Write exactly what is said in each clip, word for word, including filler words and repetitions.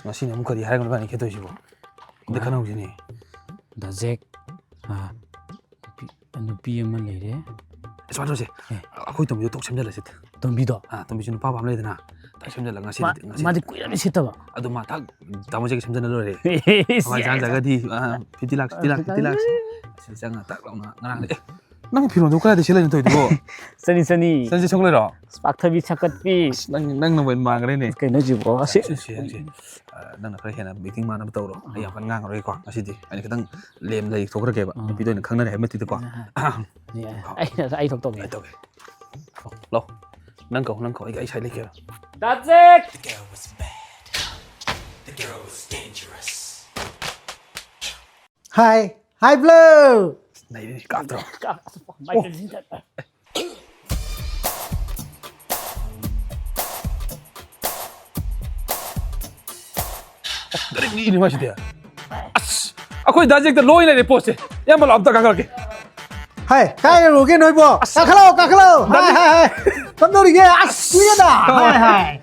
ꯉꯁꯤꯅ ꯑꯃꯨꯛ ꯀꯔꯤ ꯍꯥꯏꯔꯒꯅꯣ ꯏꯕꯥꯅꯤ ꯈꯦꯠꯇꯣꯏꯁꯤꯕꯣ? ꯑꯝꯇ ꯈꯟꯅꯍꯧꯁꯤꯅꯦ꯫ ꯗꯥ ꯖꯦꯛ, ꯑꯥ, ꯅꯨꯄꯤ, ꯅꯨꯄꯤ ꯑꯃ ꯂꯩꯔꯦ꯫ ꯑꯦ, ꯁꯨꯃꯥꯏꯅ ꯇꯧꯁꯦ꯫ ꯑꯦ꯫ ꯑꯩꯈꯣꯏ ꯇꯣꯝꯕꯤꯗꯣ ꯇꯣꯛ ꯁꯦꯝꯖꯤꯜꯂꯁꯦ꯫ ꯇꯣꯝꯕꯤꯗꯣ? ꯑꯥ, ꯇꯣꯝꯕꯤꯁꯨ ꯅꯨꯄꯥ ꯄꯥꯝ ꯂꯩꯗꯅ꯫ ꯇꯣꯛ ꯁꯦꯝꯖꯤꯜꯂꯒ ꯉꯁꯤꯗꯤ, ꯃꯥ-, ꯉꯁꯤꯗꯤ ꯃꯥꯗꯤ ꯀꯨꯏꯔꯕꯅꯤ ꯁꯤꯠꯇꯕ꯫ ꯑꯗꯨ ꯃꯥ ꯊꯛ ꯇꯥꯃꯣ ꯖꯦꯛꯀꯤ ꯁꯦꯝꯖꯤꯜꯂ ꯂꯣꯏꯔꯦ꯫ ꯃꯃꯥꯏ ꯆꯥꯟꯖꯒꯗꯤ, ꯑꯥ, fifty lakhs, fifty lakhs, fifty lakhs꯫ ꯁꯤ ꯆꯪꯉ ꯇꯛ ꯂꯥꯎꯅ ꯉꯔꯥꯡꯗꯤ, ꯑꯦ, ꯅꯪ ꯐꯤꯔꯣꯟꯗꯣ ꯀꯗꯥꯏꯗ ꯁꯦꯠꯂꯤꯅꯣ ꯇꯧꯔꯤꯗꯨꯕꯣ? ꯆꯅꯤ, ꯆꯅꯤ꯫ ꯆꯅꯤ ꯆꯠꯊꯣꯛ ꯂꯩꯔꯣ? ꯄꯥꯛꯊꯕꯤ ꯁꯛꯀꯠꯄꯤ꯫ ꯑꯁ, ꯅꯪ, ꯅꯪꯅ ꯑꯣꯏꯅ ꯃꯥꯟꯈ꯭ꯔꯦꯅꯦ꯫ ꯀꯩꯅꯣ ꯍꯥꯏꯁꯤꯕꯣ? ꯑꯁꯤ ꯁꯤ, ꯁꯤ, ꯁꯤ꯫ ꯑ, ꯅꯪꯅ ꯈꯔ ꯍꯦꯟꯅ acting ꯃꯥꯟꯅꯕ ꯇꯧꯔꯣ꯫ ꯑꯩ ꯌꯥꯝ ꯀꯟꯅ ꯉꯥꯡꯉꯔꯣꯏꯀꯣ ꯉꯁꯤꯗꯤ꯫ ꯑꯩꯅ ꯈꯤꯇꯪ ꯂꯦꯝꯅ ꯂꯩꯊꯣꯛꯈ꯭ꯔꯒꯦꯕ꯫ ꯑꯥ꯫ ꯅꯨꯄꯤꯗꯣ ꯑꯣꯏꯅ ꯈꯪꯅꯔꯦ ꯍꯥꯏꯕ ꯅꯠꯇꯦꯗꯀꯣ꯫ ꯑꯥ, ꯑꯥ꯫ ꯑꯩꯅ, ꯑꯩ ꯊꯣꯛ ꯇꯧꯒꯦ꯫ ꯑꯩ ꯇꯧꯒꯦ꯫ ꯂꯥꯎ꯫ ꯅꯪ ꯀꯧ, ꯅꯪ ꯀꯧ꯫ ꯑꯩ, ꯑꯩ ꯁꯥꯏ ꯂꯩꯒꯦ꯫ ꯗꯥ ꯖꯦꯛ! The girl was bad. The girl was dangerous. Hi. Hi, Blue! ꯅꯩꯔꯦ, ꯀꯥꯞꯇ꯭ꯔꯣ? ꯀꯥꯞ-, ꯃꯥꯏꯀꯩꯁꯤꯗ꯫ Direct ꯅꯤꯛꯏꯅꯦ ꯃꯥꯁꯤꯗꯤ꯫ ꯑꯁ, ꯑꯩꯈꯣꯏ ꯗꯥ ꯖꯦꯛꯇ ꯂꯣꯏ ꯂꯩꯔꯦ ꯄꯣꯠꯁꯦ꯫ ꯏꯌꯥꯝꯕ ꯂꯥꯛꯑꯣ ꯑꯝꯇ ꯀꯥꯈꯠꯂꯛꯀꯦ꯫ ꯍꯥꯏ, ꯀꯥꯏ ꯌꯧꯔꯨꯒꯦ ꯅꯣꯏꯕꯣ? ꯑꯁ꯫ ꯀꯥꯈꯠꯂꯛꯑꯣ, ꯀꯥꯈꯠꯂꯛꯑꯣ꯫ ꯗꯥ ꯍꯥꯏ, ꯖꯦꯛ꯫ ꯍꯥꯏ, ꯍꯥꯏ꯫ ꯀꯝꯗꯧꯔꯤꯒꯦ? ꯑꯁ, ꯀꯨꯏꯔꯦꯗ꯫ ꯍꯥꯏ, ꯍꯥꯏ꯫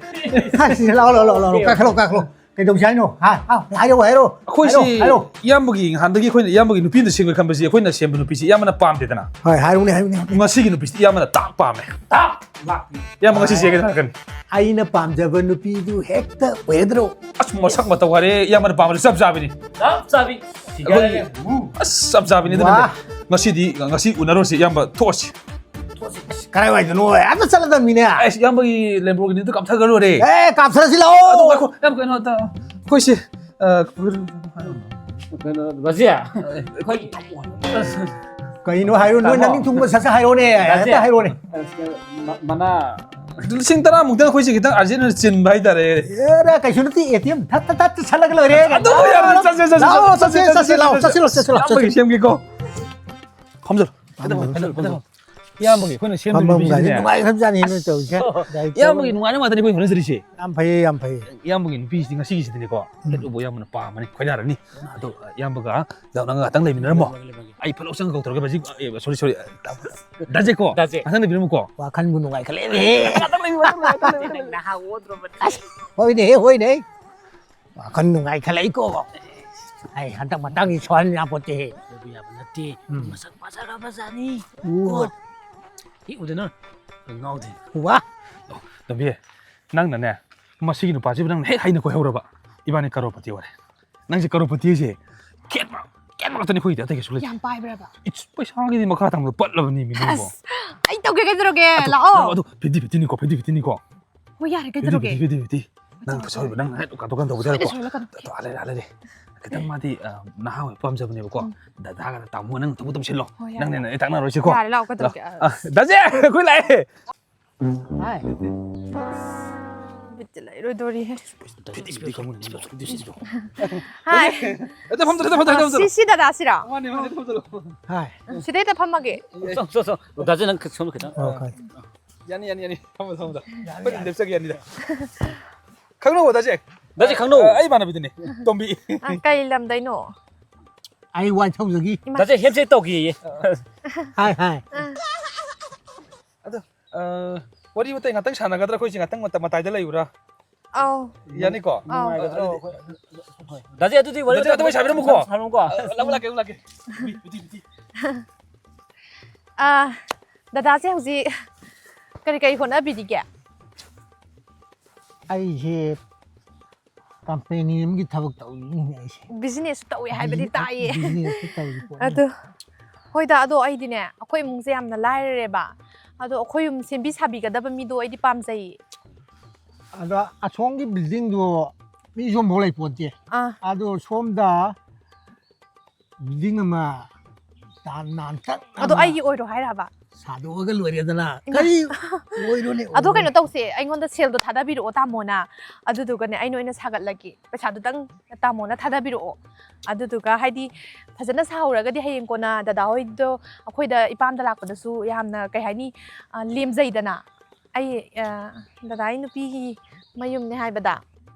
ꯍꯥꯏ, ꯁꯤ, ꯂꯥꯛꯑꯣ, ꯂꯥꯛꯑꯣ, ꯂꯥꯛꯑꯣ, ꯂꯥꯛꯑꯣ꯫ ꯀꯥꯈꯠꯂꯛꯑꯣ, ꯀꯥꯈꯠꯂꯛꯑꯣ꯫ ꯀꯩꯗꯧꯁꯦ ꯍꯥꯏꯅꯣ? ꯍꯥ? ꯍꯥ? ꯍꯥꯏꯔꯛꯑꯣ, ꯍꯥꯏꯔꯛꯑꯣ꯫ ꯑꯩꯈꯣꯏꯁꯤ ꯍꯥꯏꯔꯛꯑꯣ, ꯍꯥꯏꯔꯛꯑꯣ꯫ ꯏꯌꯥꯝꯕꯒꯤ ꯅꯍꯥꯟꯗꯒꯤ ꯑꯩꯈꯣꯏꯅ ꯏꯌꯥꯝꯕꯒꯤ ꯅꯨꯄꯤ ꯑꯃ ꯁꯦꯝꯒꯦ ꯈꯟꯕꯁꯤ ꯑꯩꯈꯣꯏꯅ ꯁꯦꯝꯕ ꯅꯨꯄꯤꯁꯤ ꯏꯌꯥꯝꯕꯅ ꯄꯥꯝꯗꯦꯗꯅ꯫ ꯍꯣꯏ, ꯍꯥꯏꯔꯛꯎꯅꯦ, ꯍꯥꯏꯔꯛꯎꯅꯦ, ꯍꯥꯏꯔꯛꯎꯅꯦ꯫ ꯉꯁꯤꯒꯤ ꯅꯨꯄꯤꯁꯤ ꯏꯌꯥꯝꯕꯅ ꯇꯥꯛ ꯄꯥꯝꯃꯦ꯫ ꯇꯥꯛ! ꯏꯌꯥꯝꯕ ꯉꯁꯤ ꯆꯦꯟꯒꯦ ꯍꯥꯏꯔꯛꯀꯅꯤ꯫ ꯑꯩꯅ ꯄꯥꯝꯖꯕ ꯅꯨꯄꯤꯗꯨ ꯍꯦꯛꯇ ꯑꯣꯏꯒꯗ꯭ꯔꯣ? ꯑꯁ, ꯃꯁꯛ ꯃꯇꯧ ꯍꯥꯏꯔꯦ, ꯏꯌꯥꯝꯕꯅ ꯄꯥꯝꯕꯁꯦ ꯆꯞ ꯆꯥꯕꯤꯅꯤ꯫ ꯆꯞ ꯆꯥꯕꯤ꯫ ꯑꯩꯈꯣꯏꯒꯤ, ꯐꯤꯒꯔ꯫ ꯑꯁ, ꯆꯞ ꯆꯥꯕꯤꯅꯤ꯫ ꯑꯗꯨꯅ ꯋꯥ꯫ ꯉꯁꯤꯗꯤ, ꯉꯁꯤ ꯎꯅꯔꯨꯔꯁꯤ, ꯏꯌꯥꯝꯕ, ꯊꯣꯛꯑꯁꯤ꯫ ꯀꯔꯥꯏꯋꯥꯏꯗꯅꯣ? ꯑꯝꯇ ꯆꯠꯂꯗꯝꯅꯤꯅꯦ꯫ ꯑꯩꯁ, ꯏꯌꯥꯝꯕꯒꯤ Lamborghiniꯗꯨ ꯀꯥꯞꯊꯈ꯭ꯔ ꯂꯣꯏꯔꯦ꯫ ꯑꯦ, ꯀꯥꯞꯊꯔꯁꯤ ꯂꯥꯛꯑꯣ꯫ ꯑꯗꯣ ꯉꯥꯏꯈꯣ, ꯌꯥꯝ ꯀꯩꯅꯣ ꯇꯧ-, ꯑꯩꯈꯣꯏꯁꯦ, ꯑ, ꯀꯩꯅꯣ, ꯕꯥꯖꯤ꯫ ꯑꯩꯈꯣꯏ ꯀꯩꯅꯣ ꯍꯥꯏꯔꯣ, ꯅꯣꯏ ꯇꯥꯃꯣ꯫ ꯅꯅꯤꯡ ꯊꯨꯡꯕ ꯁꯠ ꯁꯠ ꯍꯥꯏꯔꯣꯅꯦ, ꯕꯥꯖꯤ꯫ ꯍꯦꯛꯇ ꯍꯥꯏꯔꯣꯅꯦ꯫ ꯃ-, ꯃꯅꯥ꯫ ꯂꯤꯁꯤꯡ ꯇꯔꯥꯃꯨꯛꯇ ꯑꯩꯈꯣꯏꯁꯦ ꯈꯤꯇꯪ urgent ꯑꯣꯏꯅ ꯆꯤꯟꯕ ꯍꯥꯏꯇꯥꯔꯦ꯫ ꯑꯦꯔꯥ, ꯀꯩꯁꯨ ꯅꯠꯇꯦ, ATM ꯊꯠ, ꯊꯠ, ꯊꯠ ꯆꯠꯁꯜꯂꯒ ꯂꯣꯏꯔꯦ꯫ ꯑꯗꯨ ꯌꯥꯔꯦ, ꯆꯠꯁꯦ, ꯆꯠꯁꯦ, ꯂꯥꯛꯑꯣ, ꯆꯠꯁꯦ, ꯆꯠꯁꯦ, ꯆꯠꯁꯦ, ꯂꯥꯛꯑꯣ, ꯆꯠꯁꯦ, ꯆꯠꯁꯦ, ꯂꯥꯛꯑꯣ, ꯆꯠꯁꯦ, ꯂꯥꯛꯑꯣ, ꯏꯌꯥꯝꯕꯒꯤ ꯆꯠꯁꯦ꯫ ꯁꯦꯝꯒꯦꯀꯣ꯫ ꯐꯝꯖꯜꯂꯨ꯫ ꯐꯝꯖꯜꯂꯨ, ꯐꯝꯖꯜꯂꯨ, ꯐꯝꯖꯜꯂꯨ꯫ ꯏꯌꯥꯝꯕꯒꯤ ꯑꯩꯈꯣꯏꯅ ꯁꯦꯝꯗꯣꯏ ꯐꯝꯐꯝꯒꯁꯦ ꯅꯨꯄꯤꯁꯤꯅꯦ꯫ ꯅꯨꯡꯉꯥꯏꯈ꯭ꯔꯕꯖꯥꯠꯅꯤ ꯅꯣꯏ ꯇꯧꯔꯤꯁꯦ꯫ ꯏꯌꯥꯝꯕꯒꯤ ꯅꯨꯡꯉꯥꯏꯅꯕ ꯉꯥꯛꯇꯅꯤ ꯑꯩꯈꯣꯏ ꯍꯣꯠꯅꯖꯔꯤꯁꯦ꯫ ꯌꯥꯝ ꯐꯩꯌꯦ, ꯌꯥꯝ ꯐꯩꯌꯦ꯫ ꯏꯌꯥꯝꯕꯒꯤ ꯅꯨꯄꯤꯁꯤꯗꯤ ꯉꯁꯤꯒꯤꯁꯤꯗꯤꯅꯦꯀꯣ, ꯎꯝ꯫ ꯍꯦꯛ ꯎꯕ ꯏꯌꯥꯝꯕꯅ ꯄꯥꯝꯃꯅꯤ, ꯈꯣꯏꯗꯥꯔꯅꯤ꯫ ꯑꯗꯣ, ꯏꯌꯥꯝꯕꯒ ꯅꯪ ꯉꯥꯛꯇꯪ ꯂꯩꯃꯤꯟꯅꯔꯝꯃꯣ꯫ ꯂꯩꯃꯤꯟꯅꯔꯝꯒꯦ꯫ ꯑꯩ ꯐꯠ ꯂꯥꯎ ꯆꯪꯉ ꯀꯧꯊꯣꯔꯛꯀꯦ, ꯕꯥꯖꯤ, ꯑꯦ, sorry, sorry, ꯗꯥ ꯖꯦꯛ ꯀꯣ꯫ ꯗꯥ ꯖꯦꯛ꯫ ꯉꯥꯛꯇꯪ ꯂꯩꯃꯤꯟꯅꯔꯝꯃꯨꯀꯣ꯫ ꯋꯥꯈꯜꯕꯨ ꯅꯨꯡꯉꯥꯏꯈꯠꯂꯛꯑꯦꯅꯦꯍꯦ꯫ ꯉꯥꯛꯇꯪ ꯂꯩꯃꯤꯟꯅꯔꯝꯃꯨ, ꯉꯥꯛꯇꯪ ꯂꯩꯃꯤꯟꯅꯔꯝꯃꯨ꯫ ꯅꯍꯥ ꯑꯣꯟꯗ꯭ꯔꯣꯕꯅꯦ꯫ ꯑꯁ, ꯍꯣꯏꯅꯦꯍꯦ, ꯍꯣꯏꯅꯦꯍꯦ꯫ ꯋꯥꯈꯜ ꯅꯨꯡꯉꯥꯏꯈꯠꯂꯛꯏꯀꯣ꯫ ꯑꯩ ꯍꯟꯗꯛ ꯃꯇꯥꯡꯒꯤ ꯁꯣꯍꯟ ꯌꯥꯄꯣꯠꯇꯦꯍꯦ꯫ ꯑꯗꯨ ꯌꯥꯕ ꯅꯠꯇꯦ꯫ ꯎꯝ꯫ ꯃꯁꯛ ꯐꯖꯈ꯭ꯔꯕꯖꯥꯠꯅꯤ꯫ ꯎꯝ꯫ ꯀꯣ꯫ ꯍꯦꯛ ꯎꯗꯅ ꯉꯥꯎꯗꯦ꯫ ꯋꯥ꯫ ꯇꯣꯝꯕꯤ, ꯅꯪꯅꯅꯦ, ꯃꯁꯤꯒꯤ ꯅꯨꯄꯥꯁꯤꯕꯨ ꯅꯪꯅ ꯍꯦꯛ ꯍꯩꯅ ꯀꯣꯏꯍꯧꯔꯕ, ꯏꯕꯥꯅꯤ ꯀꯔꯣꯔꯄꯇꯤ ꯑꯣꯏꯔꯦ꯫ ꯅꯪꯁꯦ ꯀꯔꯣꯔꯄꯇꯤ ꯍꯥꯏꯁꯦ ꯈꯦꯠꯄ, ꯈꯦꯠꯄ ꯉꯥꯛꯇꯅꯤ ꯑꯩꯈꯣꯏꯒꯤꯗꯤ, ꯑꯇꯩ ꯀꯩꯁꯨ ꯂꯩꯇꯦ꯫ ꯌꯥꯝ ꯄꯥꯏꯕ꯭ꯔꯕ? ꯏꯁ, ꯄꯩꯁꯥꯒꯤꯗꯤ ꯃꯈꯥ ꯊꯪꯕꯗ ꯄꯠꯂꯕꯅꯤ ꯃꯤ ꯅꯪꯕꯣ꯫ ꯑꯁ, ꯑꯩ ꯇꯧꯒꯦ ꯀꯩꯗꯧꯔꯒꯦ? ꯑꯗꯣ, ꯂꯥꯛꯑꯣ꯫ ꯅꯪ ꯑꯗꯣ ꯐꯤꯐꯇꯤ ꯐꯤꯐꯇꯤꯅꯤꯀꯣ, ꯐꯤꯐꯇꯤ ꯐꯤꯐꯇꯤꯅꯤꯀꯣ꯫ ꯍꯣꯏ, ꯌꯥꯔꯦ, ꯐꯤꯐꯇꯤ ꯀꯩꯗꯧꯔꯒꯦ? Fifty, fifty fifty. ꯅꯪ ꯀꯩꯗꯧꯔꯒꯦ? ꯄꯩꯁꯥ ꯑꯣꯏꯕ ꯅꯪ ꯍꯦꯛ ꯀꯥꯟꯇꯣꯛ ꯀꯥꯟꯇꯧꯕ ꯁꯣꯏꯔꯦ, ꯌꯥꯔꯦꯀꯣ꯫ ꯁꯣꯏꯔꯦ, ꯀꯥꯟꯇꯣꯛꯀꯦ꯫ ꯑꯗꯣ, ꯑꯥ, ꯂꯩꯔꯦ, ꯑꯥ, ꯂꯩꯔꯦ꯫ ꯈꯤꯇꯪ ꯃꯥꯗꯤ, ꯑꯥ, ꯅꯍꯥ ꯑꯣꯏꯕ ꯄꯥꯝꯖꯕꯅꯦꯕꯀꯣ꯫ ꯎꯝ꯫ ꯗꯗꯥꯒ ꯇꯥꯃꯣ ꯅꯪ ꯊꯕꯛ ꯇꯧꯁꯤꯜꯂꯣ꯫ ꯍꯣꯏ, ꯌꯥꯔꯦ꯫ ꯅꯪꯅꯦ ꯅꯪ ꯑꯩ ꯇꯥꯛꯅꯔꯣꯏꯁꯤꯀꯣ꯫ ꯌꯥꯔꯦ, ꯂꯥꯛꯑꯣ, ꯀꯩꯗꯧꯔꯒꯦ? ꯂꯥꯛꯑꯣ꯫ ꯑꯁ, ꯗꯥꯖꯦ, ꯑꯩꯈꯣꯏ ꯂꯥꯛꯑꯦ꯫ ꯍꯥꯏ꯫ ꯕꯤꯠꯇꯤ ꯂꯩꯔꯣꯏꯗꯣꯔꯤꯍꯦ꯫ ꯐꯤꯗꯤ, ꯐꯤꯗꯤ ꯈꯪꯕꯅꯤ, ꯅꯪ ꯐꯤꯗꯤ ꯁꯤꯗꯣ꯫ ꯍꯥꯏ꯫ ꯑꯗ ꯐꯝꯗ꯭ꯔꯣ, ꯑꯗ ꯐꯝꯗ꯭ꯔꯣ, ꯑꯗ ꯐꯝꯗ꯭ꯔꯣ꯫ ꯁꯤ, ꯁꯤ ꯗꯗꯥꯁꯤꯔꯣ? ꯃꯥꯅꯦ, ꯃꯥꯅꯦ, ꯑꯗ ꯐꯝꯗ꯭ꯔꯣ꯫ ꯍꯥꯏ꯫ ꯁꯤꯗꯩꯗ ꯐꯝꯃꯒꯦ꯫ ꯆꯣ, ꯆꯣ, ꯆꯣ꯫ ꯗꯥꯖꯦ, ꯅꯪ ꯁꯣꯝꯗ ꯈꯤꯇꯪ꯫ ꯑꯣ, ꯈꯪꯉꯦ꯫ ꯌꯥꯅꯤ, ꯌꯥꯅꯤ, ꯌꯥꯅꯤ꯫ ꯐꯝꯃꯣ, ꯐꯝꯃꯣ꯫ ꯌꯥꯅꯤ, ꯑꯩꯈꯣꯏ ꯌꯥꯅꯤ꯫ ꯂꯦꯞꯆꯒꯦ, ꯌꯥꯅꯤꯗ꯫ ꯈꯪꯅꯧ, ꯗꯥꯖꯦ꯫ ꯗꯥꯖꯦ, ꯈꯪꯅꯧ꯫ ꯑ, ꯑꯩ ꯏꯃꯥꯟꯅꯕꯤꯗꯨꯅꯦ, ꯇꯣꯝꯕꯤ꯫ ꯑ, ꯀꯩ ꯂꯝꯗꯩꯅꯣ? ꯑꯩ ꯋꯥꯏꯊꯧꯖꯒꯤ꯫ ꯏꯃꯥ꯫ ꯗꯥꯖꯦ, ꯍꯦꯝꯁꯦ ꯇꯧꯈꯤꯌꯦ꯫ ꯍꯥꯏ, ꯍꯥꯏ꯫ ꯑꯗꯣ, ꯑ, ꯋꯥꯔꯤ ꯋꯥꯇꯥꯏ ꯉꯥꯛꯇꯪ ꯁꯥꯟꯅꯒꯗ꯭ꯔꯥ? ꯑꯩꯈꯣꯏꯁꯦ ꯉꯥꯛꯇꯪ ꯃꯇ-, ꯃꯇꯥꯏꯗ ꯂꯩꯌꯨꯔꯥ? ꯑꯧ꯫ ꯌꯥꯅꯤꯀꯣ? ꯑꯧ꯫ ꯅꯨꯡꯉꯥꯏꯒꯗ꯭ꯔꯣ? ꯑꯗꯨꯗꯤ ꯍꯣꯏ꯫ ꯗꯥꯖꯦ, ꯑꯗꯨꯗꯤ ꯋꯥꯔꯤ ꯗꯥꯖꯦ, ꯋꯥꯇꯥꯏ ꯑꯗꯨꯃꯥꯏ ꯁꯥꯕꯤꯔꯝꯃꯨꯀꯣ꯫ ꯁꯥꯕꯤꯔꯝꯃꯨꯀꯣ꯫ ꯑ, ꯂꯥꯛꯎ, ꯂꯥꯛꯀꯦ, ꯂꯥꯛꯀꯦ꯫ ꯕꯤꯇꯤ, ꯕꯤꯇꯤ, ꯕꯤꯇꯤ꯫ ꯑ, ꯗꯗꯥꯁꯦ ꯍꯧꯖꯤꯛ ꯀꯔꯤ ꯀꯔꯤ ꯍꯣꯠꯅꯕꯤꯔꯤꯒꯦ? ꯑꯩꯁꯦ ꯀꯝꯄꯦꯅꯤ ꯑꯃꯒꯤ ꯊꯕꯛ ꯇꯧꯔꯤꯅꯤꯅꯦ ꯑꯩꯁꯦ꯫ ꯕꯤꯖꯤꯅꯦꯁꯁꯨ ꯇꯧꯋꯦ ꯍꯥꯏꯕꯗꯤ ꯕꯤꯖꯤꯅꯦꯁ, ꯇꯥꯏꯌꯦ꯫ ꯕꯤꯖꯤꯅꯦꯁꯁꯨ ꯇꯧꯔꯤ ꯄꯣꯠꯅꯤ꯫ ꯑꯗꯨ, ꯍꯣꯏꯗ, ꯑꯗꯣ ꯑꯩꯗꯤꯅꯦ, ꯑꯩꯈꯣꯏ ꯏꯃꯨꯡꯁꯦ ꯌꯥꯝꯅ ꯂꯥꯏꯔꯔꯦꯕ꯫ ꯑꯗꯣ ꯑꯩꯈꯣꯏ ꯌꯨꯝ ꯁꯦꯝꯕꯤ ꯁꯥꯕꯤꯒꯗꯕ ꯃꯤꯗꯣ ꯑꯩꯗꯤ ꯄꯥꯝꯖꯩꯌꯦ꯫ ꯑꯗꯣ ꯑꯁꯣꯝꯒꯤ ꯕꯤꯜꯗꯤꯡꯗꯣ ꯃꯤ ꯁꯣꯝꯐꯥꯎ ꯂꯩꯄꯣꯟꯇꯦ꯫ ꯑꯥ꯫ ꯑꯗꯣ ꯁꯣꯝꯗ ꯕꯤꯜꯗꯤꯡ ꯑꯃ ꯇꯥ-, ꯅꯥꯟꯇꯛ ꯑꯗꯣ ꯑꯃ ꯑꯩꯒꯤ ꯑꯣꯏꯔꯣ ꯍꯥꯏꯔꯕ? ꯁꯥꯗꯣꯛꯑꯒ ꯂꯣꯏꯔꯦꯗꯅ꯫ ꯏꯃꯥ꯫ ꯀꯔꯤ ꯑꯣꯏꯔꯣꯅꯦ, ꯑꯗꯣ ꯑꯣꯏꯔꯣꯅꯦ꯫ ꯀꯩꯅꯣ ꯇꯧꯁꯦ, ꯑꯩꯉꯣꯟꯗ ꯁꯦꯜꯗꯣ ꯊꯥꯗꯕꯤꯔꯛꯑꯣ ꯇꯥꯃꯣꯅ, ꯑꯗꯨꯗꯨꯒꯅꯦ ꯑꯩꯅ ꯑꯣꯏꯅ ꯁꯥꯒꯠꯂꯒꯦ꯫ ꯄꯩꯁꯥꯗꯨꯗꯪ ꯇꯥꯃꯣꯅ ꯊꯥꯗꯕꯤꯔꯛꯑꯣ꯫ ꯑꯗꯨꯗꯨꯒ ꯍꯥꯏꯗꯤ ꯐꯖꯅ ꯁꯥꯍꯧꯔꯒꯗꯤ ꯍꯌꯦꯡ ꯀꯣꯟꯅ ꯗꯗꯥ ꯍꯣꯏꯗꯣ ꯑꯩꯈꯣꯏꯗ ꯏꯄꯥꯝꯗ ꯂꯥꯛꯄꯗꯁꯨ ꯌꯥꯝꯅ, ꯀꯩ ꯍꯥꯏꯅꯤ, ꯑ, ꯂꯦꯝꯖꯩꯗꯅ꯫ ꯑꯩ, ꯑ, ꯗꯗꯥ ꯑꯩ ꯅꯨꯄꯤꯒꯤ ꯃꯌꯨꯝꯅꯦ ꯍꯥꯏꯕꯗ꯫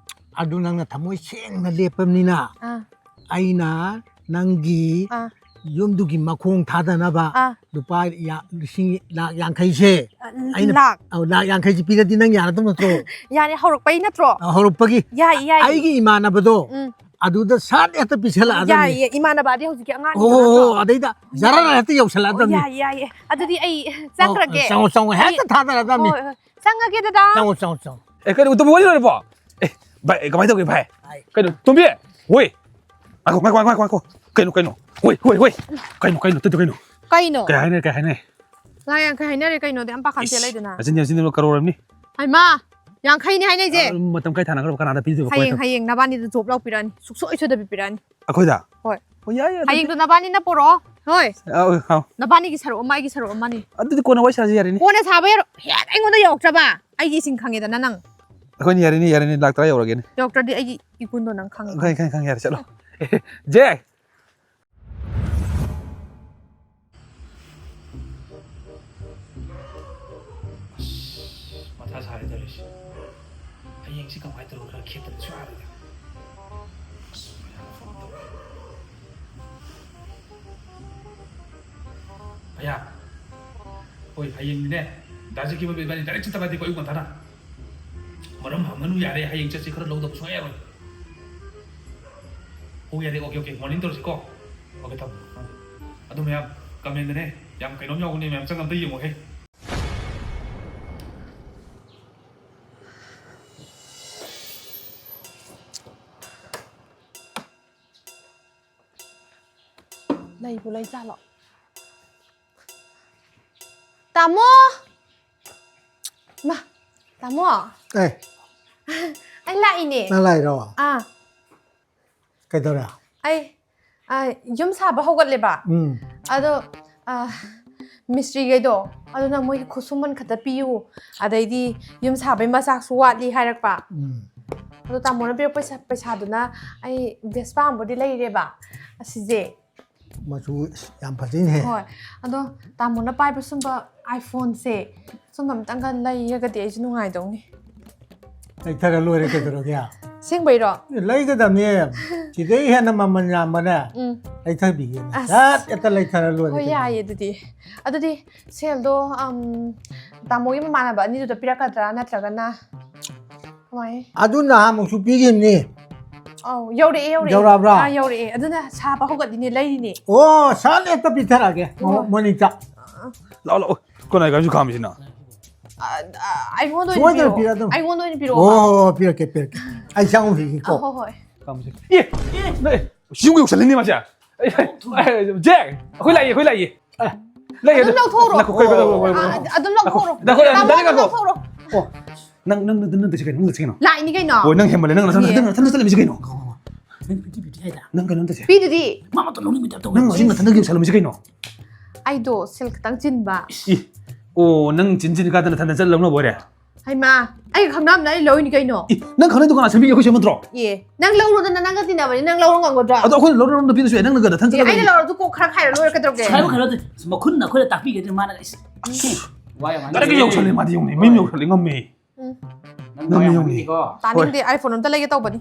ꯑꯗꯨ ꯅꯪꯅ ꯊꯃꯣꯏ ꯁꯦꯡꯅ ꯂꯦꯞꯄꯕꯅꯤꯅ, ꯑꯥ꯫ ꯑꯩꯅ ꯅꯪꯒꯤ ꯑꯥ꯫ ꯌꯨꯝꯗꯨꯒꯤ ꯃꯈꯣꯡ ꯊꯥꯗꯅꯕ ꯑꯥ꯫ ꯂꯨꯄꯥ ꯌꯥ-, ꯂꯤꯁꯤꯡ ꯂꯥꯛ ꯌꯥꯡꯈꯩꯁꯦ ꯑ, ꯑꯩꯅ, ꯂꯥꯛ꯫ ꯑꯧ, ꯂꯥꯛ ꯌꯥꯡꯈꯩꯁꯦ ꯄꯤꯔꯗꯤ ꯅꯪ ꯌꯥꯔꯗꯧ ꯅꯠꯇ꯭ꯔꯣ? ꯌꯥꯅꯤ, ꯍꯧꯔꯛꯄꯩ ꯅꯠꯇ꯭ꯔꯣ? ꯑ, ꯍꯧꯔꯛꯄꯒꯤ꯫ ꯌꯥꯏ, ꯌꯥꯏ꯫ ꯑꯩꯒꯤ ꯏꯃꯥꯟꯅꯕꯗꯣ ꯎꯝ꯫ ꯑꯗꯨꯗ ꯁꯠ ꯍꯦꯛꯇ ꯄꯤꯁꯜꯂꯛꯑꯗꯕꯅꯤ꯫ ꯌꯥꯏꯌꯦ, ꯏꯃꯥꯟꯅꯕꯗꯤ ꯍꯧꯖꯤꯛꯀꯤ ꯑꯉꯥꯡꯒꯤ ꯍꯣ, ꯍꯣ, ꯅꯠꯇ꯭ꯔꯣ? ꯍꯣ, ꯑꯗꯩꯗ ꯖꯔ ꯍꯦꯛꯇ ꯌꯧꯁꯜꯂꯛꯑꯗꯕꯅꯤ꯫ ꯌꯥꯏ, ꯌꯥꯏ꯫ ꯑꯗꯨꯗꯤ ꯑꯩ ꯆꯪꯈ꯭ꯔꯒꯦ꯫ ꯑꯧ, ꯆꯪꯉꯣ, ꯆꯪꯉꯣ, ꯍꯦꯛꯇ ꯑꯩ ꯊꯥꯗꯔꯛꯑꯗꯕꯅꯤ꯫ ꯍꯣꯏ, ꯍꯣꯏ꯫ ꯆꯪꯉꯒꯦ, ꯗꯗꯥ꯫ ꯆꯪꯉꯣ, ꯆꯪꯉꯣ, ꯆꯪꯉꯣ꯫ ꯑꯦ, ꯀꯩꯅꯣ, ꯎꯇꯝ ꯋꯥꯔꯤ ꯂꯣꯏꯔꯕꯣ? ꯑꯦ, ꯚꯥꯏ, ꯑꯦ, ꯀꯃꯥꯏꯅ ꯇꯧꯒꯦ, ꯚꯥꯏ? ꯍꯥꯏ꯫ ꯀꯩꯅꯣ, ꯇꯣꯝꯕꯤ? ꯍꯣꯏ꯫ ꯉꯥꯏꯈꯣ, ꯉꯥꯏꯈꯣ, ꯉꯥꯏꯈꯣ, ꯉꯥꯏꯈꯣ꯫ ꯀꯩꯅꯣ, ꯀꯩꯅꯣ? ꯍꯣꯏ, ꯍꯣꯏ, ꯍꯣꯏ꯫ ꯀꯩꯅꯣ, ꯀꯩꯅꯣ, ꯇꯠꯇ ꯀꯩꯅꯣ? ꯀꯩꯅꯣ? ꯀꯩ ꯍꯥꯏꯅꯔꯦ, ꯀꯩ ꯍꯥꯏꯅꯔꯦ? ꯂꯥꯛ ꯌꯥꯡꯈꯩ ꯍꯥꯏꯅꯔꯦ ꯀꯩꯅꯣꯗꯤ ꯌꯥꯝ ꯄꯥꯈꯠꯇꯦ ꯂꯩꯗꯅ꯫ ꯑꯁꯤꯅꯤ, ꯑꯁꯤꯅꯤ, ꯀꯔꯣꯔ ꯑꯃꯅꯤ꯫ ꯍꯩꯃꯥ, ꯌꯥꯡꯈꯩꯅꯤ ꯍꯥꯏꯅꯩꯁꯦ꯫ ꯑ, ꯃꯇꯝ ꯀꯥꯏ ꯊꯥꯅꯈ꯭ꯔꯕ? ꯀꯅꯥꯗ ꯄꯤꯗꯣꯏꯕ? ꯍꯌꯦꯡ, ꯀꯃꯥꯏꯅ ꯍꯌꯦꯡ ꯅꯕꯥꯅꯤꯗ ꯖꯣꯕ ꯂꯧ ꯄꯤꯔꯛꯑꯅꯤ꯫ ꯁꯨꯛꯁꯣꯏ ꯁꯣꯏꯗꯕꯤ ꯄꯤꯔꯛꯑꯅꯤ꯫ ꯑꯩꯈꯣꯏꯗ? ꯍꯣꯏ꯫ ꯍꯣꯏ, ꯌꯥꯏ, ꯌꯥꯏ, ꯑꯗꯨꯗꯤ꯫ ꯍꯌꯦꯡꯗꯣ ꯅꯕꯥꯅꯤꯅ ꯄꯨꯔꯛꯑꯣ꯫ ꯍꯣꯏ꯫ ꯑꯧ, ꯑꯧ꯫ ꯅꯕꯥꯅꯤꯒꯤ ꯁꯔꯨꯛ ꯑꯃ, ꯑꯩꯒꯤ ꯁꯔꯨꯛ ꯑꯃꯅꯤ꯫ ꯑꯗꯨꯗꯤ ꯀꯣꯟꯅ ꯋꯥꯔꯤ ꯁꯥꯁꯤ, ꯌꯥꯔꯦꯅꯦ꯫ ꯀꯣꯟꯅ ꯁꯥꯕ ꯌꯥꯔꯣꯏ꯫ ꯍꯦꯛ ꯑꯩꯉꯣꯟꯗ ꯌꯧꯔꯛꯇ꯭ꯔꯕ, ꯑꯩꯒꯤ ꯏꯁꯤꯡ ꯈꯪꯉꯦꯗꯅ ꯅꯪ꯫ ꯑꯩꯈꯣꯏꯅꯤ ꯌꯥꯔꯦꯅꯦ, ꯌꯥꯔꯦꯅꯦ, ꯂꯥꯛ ꯇꯔꯥ ꯌꯧꯔꯒꯦꯅꯦ꯫ ꯌꯧꯔꯛꯇ꯭ꯔꯗꯤ ꯑꯩꯒꯤ ꯏꯒꯨꯟꯗꯣ ꯅꯪ ꯈꯪꯉꯦ꯫ ꯈꯪꯉꯦ, ꯈꯪꯉꯦ, ꯈꯪꯉꯦ, ꯌꯥꯔꯦ, ꯆꯠꯂꯣ꯫ ꯖꯦ! ꯑꯁ, ꯃꯊꯥ ꯁꯥꯔꯦ ꯇꯧꯔꯤꯁꯦ꯫ ꯍꯌꯦꯡꯁꯤ ꯀꯃꯥꯏꯅ ꯇꯧꯔꯒ ꯈꯔ ꯈꯦꯠꯇꯅ ꯁꯨꯡꯌꯥ ꯌꯥꯔꯣꯏꯗ꯫ ꯑꯁ, ꯃꯌꯥꯝ ꯐꯣꯟ ꯇꯧꯔꯦ꯫ ꯚꯩꯌꯥ, ꯍꯣꯏ, ꯍꯌꯦꯡꯗꯤꯅꯦ, ꯗꯥ ꯖꯦꯀꯤꯕꯣꯏꯒ ꯏꯕꯥꯅꯤ ꯗꯥꯏꯔꯦꯛ ꯆꯠꯇꯕ ꯌꯥꯗꯦꯀꯣ, ꯑꯌꯨꯛ ꯉꯟꯇꯥꯅ꯫ ꯃꯔꯝ ꯍꯪꯒꯅꯨ ꯌꯥꯔꯦ, ꯍꯌꯦꯡ ꯆꯠꯁꯤ, ꯈꯔ ꯂꯧꯗꯕ ꯁꯨꯡꯌꯥ ꯌꯥꯔꯣꯏ꯫ ꯑꯣ, ꯌꯥꯔꯦ, ꯑꯣꯀꯦ, ꯑꯣꯀꯦ, ꯃꯣꯔꯅꯤꯡ ꯇꯧꯔꯁꯤꯀꯣ꯫ ꯑꯣꯀꯦ, ꯊꯝꯃꯣ꯫ ꯑꯥ꯫ ꯑꯗꯨ ꯃꯌꯥꯝ, ꯀꯃꯦꯟꯗꯅꯦ, ꯌꯥꯝ ꯀꯩꯅꯣꯝ ꯌꯥꯎꯕꯅꯦ, ꯃꯌꯥꯝ ꯆꯪꯉ ꯑꯝꯇ ꯌꯦꯡꯉꯣꯍꯦ꯫ ꯂꯩꯕꯨ ꯂꯩꯖꯥꯠꯂꯣ? ꯇꯥꯃꯣ! ꯃꯥ, ꯇꯥꯃꯣ! ꯑꯦ, ꯑꯩ ꯂꯥꯛꯏꯅꯦ꯫ ꯅꯪ ꯂꯥꯛꯏꯔꯣ? ꯑꯥ, ꯀꯩꯗꯧꯔꯦ? ꯑꯩ, ꯑ, ꯌꯨꯝ ꯁꯥꯕ ꯍꯧꯒꯠꯂꯦꯕ꯫ ꯎꯝ, ꯑꯗꯣ, ꯑ, ꯃꯤꯁꯇ꯭ꯔꯤꯈꯩꯗꯣ, ꯑꯗꯨꯅ ꯃꯣꯏꯒꯤ ꯈꯨꯠꯁꯨꯃꯟ ꯈꯛꯇ ꯄꯤꯌꯨ, ꯑꯗꯩꯗꯤ ꯌꯨꯝ ꯁꯥꯕꯩ ꯃꯆꯥꯛꯁꯨ ꯋꯥꯠꯂꯤ ꯍꯥꯏꯔꯛꯄ꯫ ꯎꯝ꯫ ꯑꯗꯣ ꯇꯥꯃꯣꯅ ꯄꯤꯔꯛꯄ ꯄꯩꯁꯥ, ꯄꯩꯁꯥꯗꯨꯅ ꯑꯩ ꯚꯦꯁꯄꯥ ꯑꯃꯕꯨꯗꯤ ꯂꯩꯔꯦꯕ, ꯑꯁꯤꯁꯦ꯫ ꯃꯆꯨ, ꯑꯁ, ꯌꯥꯝ ꯐꯖꯩꯅꯦꯍꯦ꯫ ꯍꯣꯏ, ꯑꯗꯣ ꯇꯥꯃꯣꯅ ꯄꯥꯏꯕ ꯁꯨꯝꯕ ꯑꯥꯏꯐꯣꯟꯁꯦ, ꯁꯨꯝꯕ ꯑꯝꯇꯪꯒ ꯂꯩꯔꯒꯗꯤ ꯑꯩꯁꯨ ꯅꯨꯡꯉꯥꯏꯗꯧꯅꯤ꯫ ꯂꯩꯊꯔ ꯂꯣꯏꯔꯦ, ꯀꯩꯗꯧꯔꯒꯦ? ꯑꯁꯦꯡꯕꯩꯔꯣ? ꯂꯩꯒꯗꯕꯅꯦ꯫ ꯁꯤꯗꯩ ꯍꯦꯟꯅ ꯃꯃꯜ ꯌꯥꯝꯕꯅꯦ꯫ ꯎꯝ꯫ ꯂꯩꯊꯕꯤꯒꯦꯅꯦ꯫ ꯑꯁ꯫ ꯁꯠ ꯍꯦꯛꯇ ꯂꯩꯊꯔ ꯂꯣꯏꯔꯦ ꯍꯣꯏ, ꯀꯩꯅꯣ꯫ ꯌꯥꯏꯌꯦ ꯑꯗꯨꯗꯤ꯫ ꯑꯗꯨꯗꯤ ꯁꯦꯜꯗꯣ, ꯑꯝ, ꯇꯥꯃꯣꯒꯤ ꯃꯃꯥꯟꯅꯕ ꯑꯅꯤꯗꯨꯗ ꯄꯤꯔꯛꯀꯗ꯭ꯔꯥ, ꯅꯠꯇ꯭ꯔꯒꯅ ꯀꯃꯥꯏ? ꯑꯗꯨ ꯅꯍꯥꯟꯃꯨꯛꯁꯨ ꯄꯤꯈꯤꯕꯅꯤ꯫ ꯑꯧ, ꯌꯧꯔꯛꯑꯦ, ꯌꯧꯔꯛꯑꯦ꯫ ꯌꯧꯔꯛꯑꯕ꯭ꯔꯥ? ꯑꯥ, ꯌꯧꯔꯛꯑꯦ꯫ ꯑꯗꯨꯅ ꯁꯥꯕ ꯍꯧꯒꯠꯂꯤꯅꯦ, ꯂꯩꯔꯤꯅꯦ꯫ ꯑꯣ, ꯁꯠ ꯍꯦꯛꯇ ꯄꯤꯊꯔꯛꯑꯒꯦ꯫ ꯃꯣ-, ꯑꯣ꯫ ꯃꯣꯅꯤꯇ꯫ ꯂꯥꯛꯑꯣ, ꯂꯥꯛꯑꯣ꯫ ꯀꯣꯟꯅ ꯀꯥꯏꯁꯨ ꯈꯥꯝꯃꯤꯁꯤꯅ꯫ ꯑ, ꯑ, ꯑꯩꯉꯣꯟꯗ ꯑꯣꯏꯅ ꯁꯣꯏꯗꯅ ꯄꯤꯔꯛꯑꯣ꯫ ꯄꯤꯔꯛꯑꯗꯝꯅꯤ꯫ ꯑꯩꯉꯣꯟꯗ ꯑꯣꯏꯅ ꯍꯣꯏ, ꯄꯤꯔꯛꯑꯣ꯫ ꯍꯣꯏ, ꯍꯣꯏ, ꯄꯤꯔꯛꯀꯦ, ꯄꯤꯔꯛꯀꯦ꯫ ꯑꯩ ꯆꯪꯉꯨꯈꯤꯒꯦꯀꯣ꯫ ꯑ, ꯍꯣꯏ, ꯍꯣꯏ꯫ ꯈꯥꯝꯃꯤꯁꯤ꯫ ꯑꯦ! ꯅꯣꯏ, ꯌꯨꯝ ꯌꯧꯁꯜꯂꯤꯅꯦ ꯃꯥꯁꯦ꯫ ꯑꯦ, ꯖꯦ! ꯑꯩꯈꯣꯏ ꯂꯥꯛꯏ, ꯑꯩꯈꯣꯏ ꯂꯥꯛꯏ꯫ ꯂꯩ, ꯑꯗꯨꯝ ꯂꯧꯊꯣꯛꯎꯔꯣ꯫ ꯉꯥꯏꯈꯣ, ꯉꯥꯏꯈꯣ, ꯉꯥꯏꯈꯣ, ꯉꯥꯏꯈꯣ, ꯑ, ꯉꯥꯏꯈꯣ꯫ ꯑꯗꯨꯝ ꯂꯧꯊꯣꯛꯎꯔꯣ꯫ ꯉꯥꯏꯈꯣ, ꯉꯥꯏꯈꯣ, ꯇꯥꯃꯣ, ꯉꯥꯏꯈꯣ, ꯑꯗꯨꯝ ꯉꯥꯏꯈꯣ꯫ ꯂꯧꯊꯣꯛꯎꯔꯣ꯫ ꯑꯣ, ꯅꯪ, ꯅꯪ, ꯅꯪ, ꯅꯪ ꯆꯠꯁꯤ ꯀꯩꯅꯣ? ꯅꯪ ꯆꯠꯁꯤ ꯀꯩꯅꯣ? ꯂꯥꯛꯏꯅꯤ ꯀꯩꯅꯣ꯫ ꯍꯣꯏ, ꯅꯪ ꯍꯦꯟꯃꯜꯂꯦ꯫ ꯅꯪ ꯅꯊꯟꯗ, ꯌꯦ꯫ ꯅꯊꯟꯗ, ꯅꯊꯟꯗ ꯆꯠꯂꯝꯃꯤꯁꯤ ꯀꯩꯅꯣ? ꯅꯪ ꯄꯤꯗꯤ ꯄꯤꯗꯤ ꯍꯥꯏꯗ꯫ ꯅꯪ ꯀꯩꯅꯣꯝ ꯇꯧꯁꯦ꯫ ꯄꯤꯗꯨꯗꯤ꯫ ꯃꯥ ꯃꯇꯣꯟ ꯂꯧꯅꯤꯡꯕ ꯇꯥꯏꯞ ꯇꯧꯋꯦ꯫ ꯅꯪ ꯅꯊꯟꯗ ꯌꯧꯁꯜꯂꯝꯃꯤꯁꯤ ꯀꯩꯅꯣ? ꯑꯩꯗꯣ ꯁꯦꯜ ꯈꯤꯇꯪ ꯆꯤꯟꯕ꯫ ꯏ, ꯑꯣ, ꯅꯪ ꯆꯤꯟ ꯆꯤꯟ ꯀꯥꯗꯅ ꯅꯊꯟꯗ ꯆꯠꯂ ꯂꯧꯅꯕ ꯑꯣꯏꯔꯦ? ꯍꯩꯃꯥ, ꯑꯩꯒ ꯈꯪꯅꯕꯅ ꯑꯩ ꯂꯧꯔꯤꯅꯤ ꯀꯩꯅꯣ꯫ ꯏ, ꯅꯪ ꯈꯪꯅꯩꯗꯣ ꯀꯅꯥ ꯁꯦꯝꯕꯤꯒꯦ? ꯑꯩꯈꯣꯏ ꯁꯦꯝꯕ ꯅꯠꯇ꯭ꯔꯣ? ꯑꯦ, ꯅꯪ ꯂꯧꯔꯣꯗꯅ, ꯅꯪꯒ ꯇꯤꯟꯅꯕꯅꯤ, ꯅꯪ ꯂꯧꯕ ꯉꯝꯒꯗ꯭ꯔꯥ? ꯑꯗꯣ ꯑꯩꯈꯣꯏꯅ ꯂꯧꯔ ꯅꯪꯉꯣꯟꯗ ꯄꯤꯔꯁꯨ ꯌꯥꯏ, ꯅꯪꯅ ꯀꯩꯗꯧꯕꯗ ꯅꯊꯟ ꯑꯦ, ꯑꯩꯅ ꯆꯠꯂꯒ ꯂꯧꯔꯁꯨ ꯀꯣꯛ ꯈꯔ ꯈꯥꯏꯔ ꯂꯣꯏꯔꯦ, ꯀꯩꯗꯧꯔꯒꯦ? ꯈꯥꯏꯔꯣ, ꯈꯥꯏꯔꯣ, ꯑꯗꯨ ꯃꯈꯨꯟꯅ ꯑꯩꯈꯣꯏꯗ ꯇꯥꯛꯄꯤꯒꯗ꯭ꯔꯦ ꯃꯥꯅ꯫ ꯏꯁ, ꯋꯥ ꯌꯥꯝ ꯉꯥꯡꯉꯦ꯫ ꯗꯥꯏꯔꯦꯛ ꯌꯧꯁꯜꯂꯦ, ꯃꯥꯗꯤ ꯌꯦꯡꯉꯨꯅꯦ, ꯃꯌꯨꯝ ꯌꯧꯁꯜꯂꯦ, ꯉꯝꯃꯦ꯫ ꯎꯝ꯫ ꯅꯪ ꯅꯪ ꯋꯥ ꯌꯥꯝ ꯌꯦꯡꯉꯨꯅꯦ꯫ ꯉꯥꯡꯉꯤꯀꯣ꯫ ꯇꯥꯅꯤꯡꯗꯦ, iPhone ꯑꯝꯇ ꯂꯩꯒꯦ ꯇꯧꯕꯅꯤ꯫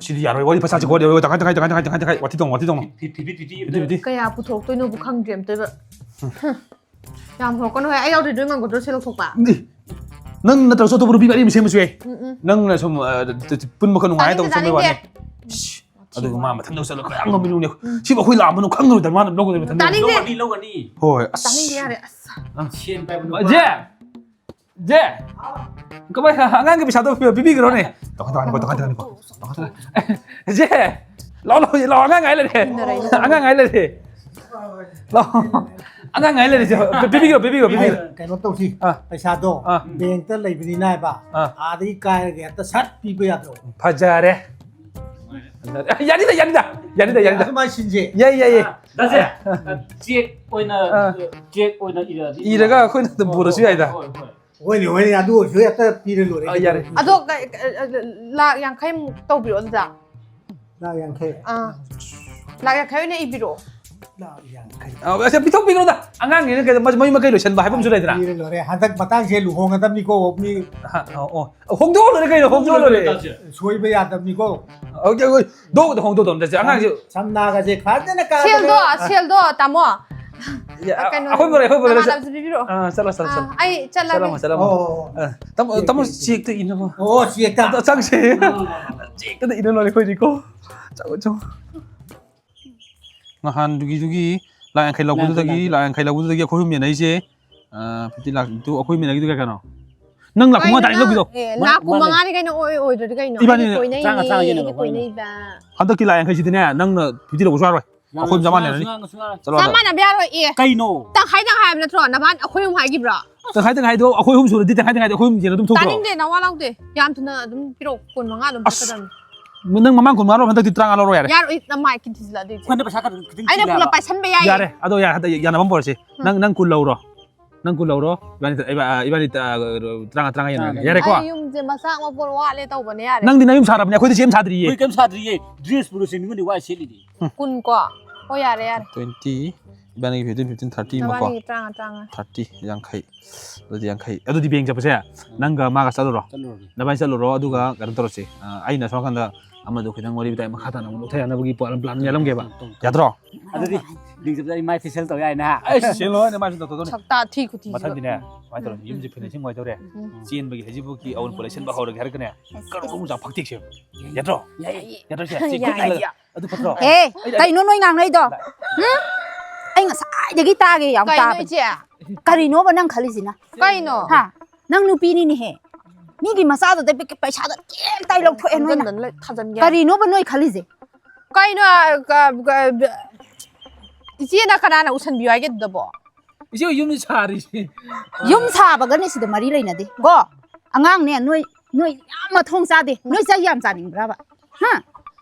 ꯁꯤꯗꯤ ꯌꯥꯔꯣꯏ, ꯋꯥꯔꯤ ꯄꯩꯁꯥꯁꯦ ꯈꯣꯠ, ꯇꯪꯈꯥꯏ, ꯇꯪꯈꯥꯏ, ꯇꯪꯈꯥꯏ, ꯇꯪꯈꯥꯏ, ꯋꯥꯊꯤ ꯇꯧꯅꯨ, ꯋꯥꯊꯤ ꯇꯧꯅꯨ꯫ Fifty, fifty, fifty. Fifty, fifty. ꯀꯌꯥ ꯄꯨꯊꯣꯛꯇꯣꯏꯅꯣꯕꯨ ꯈꯪꯗ꯭ꯔꯦ ꯑꯝꯇꯣꯏꯕ꯫ ꯌꯥꯝ ꯍꯧꯔꯛꯀꯅꯨ ꯍꯦ, ꯑꯩ ꯌꯥꯎꯗ꯭ꯔꯗꯤ ꯅꯣꯏ ꯉꯝꯒꯗ꯭ꯔꯣ ꯁꯦꯜ ꯂꯧꯊꯣꯛꯄ? ꯅꯪ ꯅꯠꯇ꯭ꯔꯁꯨ ꯑꯇꯣꯞꯄ ꯅꯨꯄꯤ ꯑꯔꯤꯕ ꯁꯦꯝꯕꯁꯨ ꯌꯥꯏ꯫ ꯎꯝ, ꯎꯝ꯫ ꯅꯪꯅ ꯁꯨꯝ, ꯑ, ꯄꯨꯟꯕ ꯈꯔ ꯅꯨꯡꯉꯥꯏ ꯇꯧꯕ ꯇꯥꯅꯤꯡꯗꯦ, ꯁꯦꯝꯕꯩ ꯋꯥꯅꯤ꯫ ꯇꯥꯅꯤꯡꯗꯦ꯫ ꯏꯁ, ꯑꯗꯨꯒ ꯃꯥ ꯃꯊꯟ ꯂꯧꯁꯜꯂꯒ ꯈꯔ ꯉꯝꯕꯤꯅꯨꯅꯦ꯫ ꯁꯤꯕꯨ ꯑꯩꯈꯣꯏ ꯂꯥꯛꯑꯝꯕꯅꯣ ꯈꯪꯉꯔꯣꯏꯗ ꯃꯥꯅ ꯂꯧꯒꯗꯕ ꯃꯊꯟ꯫ ꯇꯥꯅꯤꯡꯗꯦ꯫ ꯂꯧꯒꯅꯤ, ꯂꯧꯒꯅꯤ꯫ ꯍꯣꯏ, ꯑꯁ꯫ ꯇꯥꯅꯤꯡꯗꯦ ꯌꯥꯔꯦ, ꯑꯁ꯫ ꯑ꯫ ꯁꯦꯟ ꯄꯥꯏꯕ ꯅꯨꯄꯥ꯫ ꯖꯦ! ꯖꯦ! ꯀꯃꯥꯏ, ꯑꯉꯥꯡꯒꯤ ꯄꯩꯁꯥꯗꯣ ꯄꯤ-, ꯄꯤꯕꯤꯈ꯭ꯔꯣꯅꯦ꯫ ꯇꯣꯈꯥꯏ, ꯇꯣꯈꯥꯏ, ꯇꯣꯈꯥꯏ, ꯇꯣꯈꯥꯏ, ꯇꯣꯈꯥꯏ꯫ ꯖꯦ! ꯂꯥꯛꯑꯣ, ꯂꯥꯛꯑꯣ, ꯂꯥꯛꯑꯣ, ꯑꯉꯥꯡ ꯉꯥꯏ ꯂꯩꯔꯦ꯫ ꯏꯟꯅꯔꯛꯏꯅꯦ꯫ ꯑꯉꯥꯡ ꯉꯥꯏ ꯂꯩꯔꯦ꯫ ꯂꯥꯛꯑꯣ꯫ ꯑꯉꯥꯡ ꯉꯥꯏ ꯂꯩꯔꯦ, ꯖꯦ꯫ ꯄꯤꯕꯤꯈ꯭ꯔꯣ, ꯄꯤꯕꯤꯈ꯭ꯔꯣ, ꯄꯤꯕꯤꯈ꯭ꯔꯣ꯫ ꯀꯩꯅꯣ ꯇꯧꯁꯤ꯫ ꯑꯥ꯫ ꯄꯩꯁꯥꯗꯣ ꯑꯥ꯫ ꯕꯦꯡꯛꯇ ꯂꯩꯕꯅꯤꯅ ꯍꯥꯏꯕ꯫ ꯑꯥ꯫ ꯑꯥꯗꯒꯤ ꯀꯥꯏꯔꯒ ꯍꯦꯛꯇ ꯁꯠ ꯄꯤꯕ ꯌꯥꯗ꯭ꯔꯣ? ꯐꯖꯔꯦ꯫ ꯐꯖꯔꯦ꯫ ꯌꯥꯅꯤꯗ, ꯌꯥꯅꯤꯗ꯫ ꯌꯥꯅꯤꯗ, ꯌꯥꯅꯤꯗ꯫ ꯑꯗꯨꯃꯥꯏꯅ ꯁꯤꯟꯁꯦ꯫ ꯌꯥꯏ, ꯌꯥꯏ, ꯌꯥꯏ꯫ ꯗꯥꯁꯦ, ꯆꯦꯛ ꯑꯣꯏꯅ, ꯑꯥ꯫ ꯆꯦꯛ ꯑꯣꯏꯅ ꯏꯔꯗꯤ ꯏꯔꯒ ꯑꯩꯈꯣꯏꯅ ꯑꯗꯨꯝ ꯄꯨꯔꯁꯨ ꯌꯥꯏꯗ꯫ ꯍꯣꯏ, ꯍꯣꯏ꯫ ꯍꯣꯏꯅꯦ, ꯍꯣꯏꯅꯦ, ꯑꯗꯨ ꯑꯣꯏꯔꯁꯨ ꯍꯦꯛꯇ ꯄꯤꯔ ꯂꯣꯏꯔꯦ꯫ ꯑꯥ, ꯌꯥꯔꯦ꯫ ꯑꯗꯣ, ꯑ, ꯑ, ꯂꯥꯛ ꯌꯥꯡꯈꯩꯃꯨꯛ ꯇꯧꯕꯤꯔꯣ ꯑꯗꯨꯗ꯫ ꯂꯥꯛ ꯌꯥꯡꯈꯩ꯫ ꯑꯥ꯫ ꯂꯥꯛ ꯌꯥꯡꯈꯩ ꯑꯣꯏꯅ ꯏꯕꯤꯔꯛꯑꯣ꯫ ꯑ, ꯑꯁ, ꯄꯤꯊꯣꯛꯄꯤꯈ꯭ꯔꯣꯗ꯫ ꯑꯉꯥꯡꯅꯤꯅ ꯀꯩꯅꯣ, ꯃ-, ꯃꯌꯨꯝ ꯃꯀꯩ ꯂꯣꯏꯁꯟꯕ ꯍꯥꯏꯕ ꯑꯃꯁꯨ ꯂꯩꯗꯅ꯫ ꯄꯤꯔ ꯂꯣꯏꯔꯦ꯫ ꯍꯟꯗꯛ ꯃꯇꯥꯡꯁꯦ ꯂꯨꯍꯣꯡꯒꯗꯕꯅꯤꯀꯣ, ꯃꯤ꯫ ꯑ, ꯑ, ꯑꯣ꯫ ꯍꯣꯡꯗꯣꯛꯑ ꯂꯣꯏꯔꯦ ꯀꯩꯅꯣ, ꯍꯣꯡꯗꯣꯛꯑ ꯂꯣꯏꯔꯦ꯫ ꯁꯣꯏꯕ ꯌꯥꯗꯕꯅꯤꯀꯣ꯫ Okay, okay. ꯗꯣꯛ, ꯍꯣꯡꯗꯣꯛ, ꯗꯣꯛ꯫ ꯑꯉꯥꯡꯁꯦ꯫ ꯁꯝꯅꯥꯒꯁꯦ ꯐꯖꯅ ꯀꯥꯗꯅ꯫ ꯁꯦꯜꯗꯣ, ꯁꯦꯜꯗꯣ, ꯇꯥꯃꯣ꯫ ꯌꯥ, ꯀꯩꯅꯣ, ꯑꯩꯈꯣꯏ ꯄꯨꯔꯛꯑꯦ, ꯑꯩꯈꯣꯏ ꯄꯨꯔꯛꯑꯦ꯫ ꯅꯃꯥꯟꯅꯕꯁꯨ ꯄꯤꯕꯤꯔꯛꯑꯣ꯫ ꯑꯥ, ꯆꯠꯂꯣ, ꯆꯠꯂꯣ, ꯑꯥ, ꯆꯠꯂꯣ꯫ ꯑꯩ ꯆꯠꯂꯒꯦ꯫ ꯆꯠꯂꯝꯃꯣ, ꯆꯠꯂꯝꯃꯣ꯫ ꯑꯣ, ꯑꯣ, ꯑꯣ꯫ ꯑꯥ, ꯇꯥꯃꯣ, ꯆꯦꯛ, ꯇꯥꯃꯣ, ꯆꯦꯛ꯫ ꯆꯦꯛꯇ ꯏꯅꯕ꯫ ꯑꯣ, ꯆꯦꯛꯇ꯫ ꯑꯝꯇ ꯆꯪꯁꯦ꯫ ꯑꯥ꯫ ꯆꯦꯛꯇꯗ ꯏꯅ ꯂꯣꯏꯔꯦ ꯑꯩꯈꯣꯏꯗꯤꯀꯣ꯫ ꯆꯪꯉꯣ, ꯆꯪꯉꯣ꯫ ꯅꯍꯥꯟꯗꯨꯒꯤꯗꯨꯒꯤ ꯂꯥꯛ ꯌꯥꯡꯈꯩ ꯂꯧꯕꯗꯨꯗꯒꯤ, ꯂꯥꯛ ꯌꯥꯡꯈꯩ ꯂꯧꯕꯗꯨꯗꯒꯤ ꯑꯩꯈꯣꯏ ꯑꯍꯨꯝ ꯌꯦꯟꯅꯩꯁꯦ, ꯑ, ꯐꯤꯐꯇꯤ ꯂꯥꯛꯇꯨ ꯑꯩꯈꯣꯏ ꯌꯦꯟꯅꯈꯤꯗꯨ ꯀꯌꯥ ꯀꯌꯥꯅꯣ? ꯅꯪ ꯂꯥꯛ ꯀꯨꯟꯃꯉꯥ ꯇꯥꯔꯦ ꯂꯧꯈꯤꯗꯣ꯫ ꯑꯦ, ꯃꯥ-, ꯂꯥꯛ ꯀꯨꯟꯃꯉꯥꯅꯤ ꯀꯩꯅꯣ ꯑꯣꯏ-, ꯑꯣꯏꯗ꯭ꯔꯗꯤ ꯀꯩꯅꯣ? ꯏꯕꯥꯅꯤꯅ ꯑꯩꯗꯤ ꯀꯣꯏꯅꯩꯅꯦ, ꯇꯔꯥꯃꯉꯥ, ꯇꯔꯥꯃꯉꯥ ꯑꯩꯗꯤ ꯌꯦꯟꯅꯕ ꯀꯣꯏꯅꯩꯕ꯫ ꯍꯟꯗꯛꯀꯤ ꯂꯥꯛ ꯌꯥꯡꯈꯩꯁꯤꯗꯤꯅꯦ, ꯅꯪꯅ ꯐꯤꯐꯇꯤ ꯂꯧꯕꯁꯨ ꯌꯥꯔꯣꯏ꯫ ꯌꯥꯔꯣꯏ, ꯑꯩꯈꯣꯏ ꯑꯗꯨꯝ ꯆꯞ ꯁꯨꯡꯌꯥ-, ꯃꯥꯟꯅꯔꯅꯤ꯫ ꯁꯨꯡꯌꯥ-, ꯁꯨꯡꯌꯥ-, ꯆꯠꯂꯣ ꯆꯞ ꯑꯗꯣ꯫ ꯃꯥꯟꯅꯕ ꯌꯥꯔꯣꯏ, ꯑꯦ꯫ ꯀꯩꯅꯣ? ꯇꯪꯈꯥꯏ ꯇꯪꯈꯥꯏ ꯍꯥꯏꯕ ꯅꯠꯇ꯭ꯔꯣ? ꯅꯕꯥꯅꯤ ꯑꯩꯈꯣꯏ ꯑꯍꯨꯝ ꯍꯥꯏꯈꯤꯕ꯭ꯔꯣ? ꯇꯪꯈꯥꯏ ꯇꯪꯈꯥꯏꯗꯣ ꯑꯩꯈꯣꯏ ꯑꯍꯨꯝ ꯁꯨꯔꯗꯤ ꯇꯪꯈꯥꯏ ꯇꯪꯈꯥꯏꯗꯣ ꯑꯩꯈꯣꯏ ꯑꯍꯨꯝ ꯌꯦꯟꯅ ꯑꯗꯨꯝ ꯊꯣꯛꯇ꯭ꯔꯣ? ꯇꯥꯅꯤꯡꯗꯦ, ꯅꯋꯥ ꯂꯧꯗꯦ꯫ ꯌꯥꯝ ꯊꯨꯅ ꯑꯗꯨꯝ ꯄꯤꯔꯛꯑꯣ, ꯀꯨꯟ ꯃꯉꯥ ꯑꯗꯨꯝ ꯑꯁ, ꯄꯤꯔꯛꯀꯗꯕꯅꯤ꯫ ꯅꯪ ꯃꯃꯥꯡ ꯀꯨꯟ ꯃꯉꯥ ꯂꯧꯔꯣ, ꯍꯟꯗꯛꯇꯤ ꯇꯔꯥꯃꯉꯥ ꯂꯧꯔꯣ ꯌꯥꯔꯦ꯫ ꯌꯥꯔꯣꯏ, ꯅꯃꯥꯏ ꯀꯤꯟꯊꯤꯖꯤꯜꯂꯛꯑꯗꯤ꯫ ꯑꯩꯈꯣꯏꯅ ꯄꯩꯁꯥ ꯈꯛꯇ ꯈꯤꯇꯪ ꯑꯩꯅ ꯊꯤꯜꯂꯦ ꯄꯨꯂꯞ ꯍꯥꯏꯕ꯫ ꯄꯥꯏꯁꯟꯕ ꯌꯥꯏꯌꯦ꯫ ꯌꯥꯔꯦ, ꯑꯗꯣ ꯌꯥꯔꯦ, ꯍꯟꯗꯛ ꯌꯥꯅꯕ ꯑꯃ ꯄꯨꯔꯁꯤ꯫ ꯎꯝ꯫ ꯅꯪ, ꯅꯪ ꯀꯨꯟ ꯂꯧꯔꯣ꯫ ꯅꯪ ꯀꯨꯟ ꯂꯧꯔꯣ꯫ ꯏꯕꯥꯅꯤ, ꯏꯕꯥ-, ꯏꯕꯥꯅꯤ, ꯑ, ꯇꯔꯥꯃꯉꯥ, ꯇꯔꯥꯃꯉꯥ ꯌꯦꯟꯅꯔꯒꯦ꯫ ꯇꯔꯥꯃꯉꯥ꯫ ꯌꯥꯔꯦꯀꯣ? ꯑꯩ ꯌꯨꯝꯁꯦ ꯃꯆꯥꯛ ꯃꯄꯣꯠ ꯋꯥꯠꯂꯦ ꯇꯧꯕꯅꯦ, ꯌꯥꯔꯦ꯫ ꯅꯪꯗꯤ ꯅꯌꯨꯝ ꯁꯥꯔꯕꯅꯦ, ꯑꯩꯈꯣꯏꯗꯤ ꯁꯦꯝ ꯁꯥꯗ꯭ꯔꯤꯌꯦ꯫ ꯑꯩꯈꯣꯏ ꯀꯩꯝ ꯁꯥꯗ꯭ꯔꯤꯌꯦ꯫ ꯗ꯭ꯔꯦꯁ ꯄꯨꯔꯁꯤ ꯃꯤꯉꯣꯟꯗ ꯋꯥꯏ ꯁꯤꯠꯂꯤꯅꯦ꯫ ꯀꯨꯟ ꯀꯣ? ꯍꯣꯏ, ꯌꯥꯔꯦ, ꯌꯥꯔꯦ꯫ ꯇ꯭ꯋꯦꯟꯇꯤ, ꯏꯕꯥꯅꯤꯒꯤ ꯐꯤꯐꯇꯤꯟ, ꯐꯤꯐꯇꯤꯟ, ꯊꯥꯔꯇꯤ ꯑꯃꯀꯣ꯫ ꯅꯕꯥꯅꯤꯒꯤ ꯇꯔꯥꯃꯉꯥ, ꯇꯔꯥꯃꯉꯥ꯫ ꯊꯥꯔꯇꯤ, ꯌꯥꯡꯈꯩ꯫ ꯑꯗꯨꯗꯤ ꯌꯥꯡꯈꯩ꯫ ꯑꯗꯨꯗꯤ ꯕꯦꯡ ꯆꯠꯄꯁꯦ ꯅꯪꯒ ꯃꯥꯒ ꯆꯠꯂꯨꯔꯣ꯫ ꯆꯠꯂꯨꯔꯒꯦ꯫ ꯅꯕꯥꯅꯤ ꯆꯠꯂꯨꯔꯣ, ꯑꯗꯨꯒ ꯀꯩꯅꯣ ꯇꯧꯔꯁꯤ꯫ ꯑ, ꯑꯩꯅ ꯁꯣꯝ ꯅꯥꯀꯟꯗ ꯑꯃꯗꯣ ꯈꯤꯇꯪ ꯋꯥꯔꯤ ꯋꯥꯇꯥꯏ ꯃꯈꯥ ꯇꯥꯅ ꯑꯃꯨꯛ ꯂꯧꯊ ꯌꯥꯅꯕꯒꯤ ꯄ꯭ꯂꯥꯟ, ꯄ꯭ꯂꯥꯟ ꯌꯥꯜꯂꯝꯒꯦꯕ꯫ ꯇꯧ, ꯇꯧ, ꯇꯧ꯫ ꯌꯥꯗ꯭ꯔꯣ? ꯑꯗꯨꯗꯤ ꯕꯦꯡ ꯆꯠꯄꯗ ꯑꯩ ꯃꯥꯏ ꯐꯦꯁꯤꯌꯦꯜ ꯇꯧ ꯌꯥꯏꯅꯦ, ꯍꯥ? ꯑꯩꯁ, ꯁꯦꯜ ꯂꯣꯏꯅ ꯃꯥꯏ ꯁꯨꯝ ꯇꯧꯊꯣꯛꯇꯧꯅꯤ꯫ ꯁꯛꯇꯥ ꯊꯤ ꯈꯨꯊꯤꯁꯤꯒ꯫ ꯃꯊꯪꯗꯤꯅꯦ, ꯁꯨꯃꯥꯏꯅ ꯇꯧꯔꯁꯤ꯫ ꯎꯝ꯫ ꯌꯨꯝꯁꯦ ꯐꯤꯅꯤꯁꯤꯡ ꯑꯣꯏꯗꯧꯔꯦ꯫ ꯎꯝ꯫ ꯆꯦꯟꯕꯒꯤ ꯍꯧꯖꯤꯛꯐꯥꯎꯒꯤ ꯑꯎꯟꯄꯣꯠ ꯂꯩꯁꯟꯕ ꯍꯧꯔꯒꯦ ꯍꯥꯏꯔꯒꯅꯦ, ꯎꯝ꯫ ꯀꯔꯣꯔ ꯑꯍꯨꯝ ꯆꯥꯝ ꯐꯛꯇꯦꯛꯁꯦ꯫ ꯌꯥꯗ꯭ꯔꯣ? ꯌꯥꯏꯌꯦ꯫ ꯌꯥꯗ꯭ꯔꯣ ꯏꯆꯦ? ꯌꯥꯏꯌꯦ꯫ ꯑꯗꯨ ꯐꯠꯇ꯭ꯔꯣ? ꯑꯦ, ꯑꯩ, ꯑꯩ, ꯀꯩꯅꯣ ꯅꯣꯏ ꯉꯥꯡꯅꯩꯗꯣ? ꯍꯨꯝ? ꯑꯩ ꯉꯁꯥꯏꯗꯒꯤ ꯇꯥꯒꯦ ꯌꯥꯎꯅ ꯀꯩꯅꯣ ꯇꯥꯕꯅꯤ꯫ ꯏꯆꯦ? ꯀꯔꯤꯅꯣꯕ ꯅꯪ ꯈꯜꯂꯤꯁꯤꯅ? ꯀꯩꯅꯣ? ꯍꯥ? ꯅꯪ ꯅꯨꯄꯤꯅꯤꯅꯦꯍꯦ꯫ ꯃꯤꯒꯤ ꯃꯆꯥꯗꯨꯗ ꯄꯤ-, ꯄꯩꯁꯥꯗꯣ ꯇꯦꯟ ꯇꯥꯏ ꯂꯧꯊꯣꯛꯑꯦ ꯅꯣꯏꯅ꯫ ꯊꯥꯖꯟꯗꯅ ꯂꯩ-, ꯊꯥꯖꯟꯒꯦ꯫ ꯀꯔꯤꯅꯣꯕ ꯅꯣꯏ ꯈꯜꯂꯤꯁꯦ? ꯀꯩꯅꯣ, ꯑ, ꯀ-, ꯀ-, ꯏꯆꯦꯅ ꯀꯅꯥꯅ ꯎꯁꯟꯕꯤꯌꯨ ꯍꯥꯏꯒꯦ ꯑꯗꯨꯗꯕꯣ? ꯏꯆꯦ ꯍꯣꯏ ꯌꯨꯝꯗꯤ ꯁꯥꯔꯤꯁꯦ꯫ ꯌꯨꯝ ꯁꯥꯕꯒꯅꯤ ꯁꯤꯗ ꯃꯔꯤ ꯂꯩꯅꯗꯦ ꯀꯣ꯫ ꯑꯉꯥꯡꯅꯦ, ꯅꯣꯏ, ꯅꯣꯏ ꯌꯥꯝ ꯃꯊꯣꯡ ꯆꯥꯗꯦ꯫ ꯅꯣꯏ ꯆꯩ ꯌꯥꯝ ꯆꯥꯅꯤꯡꯕ꯭ꯔꯕ? ꯍꯥ?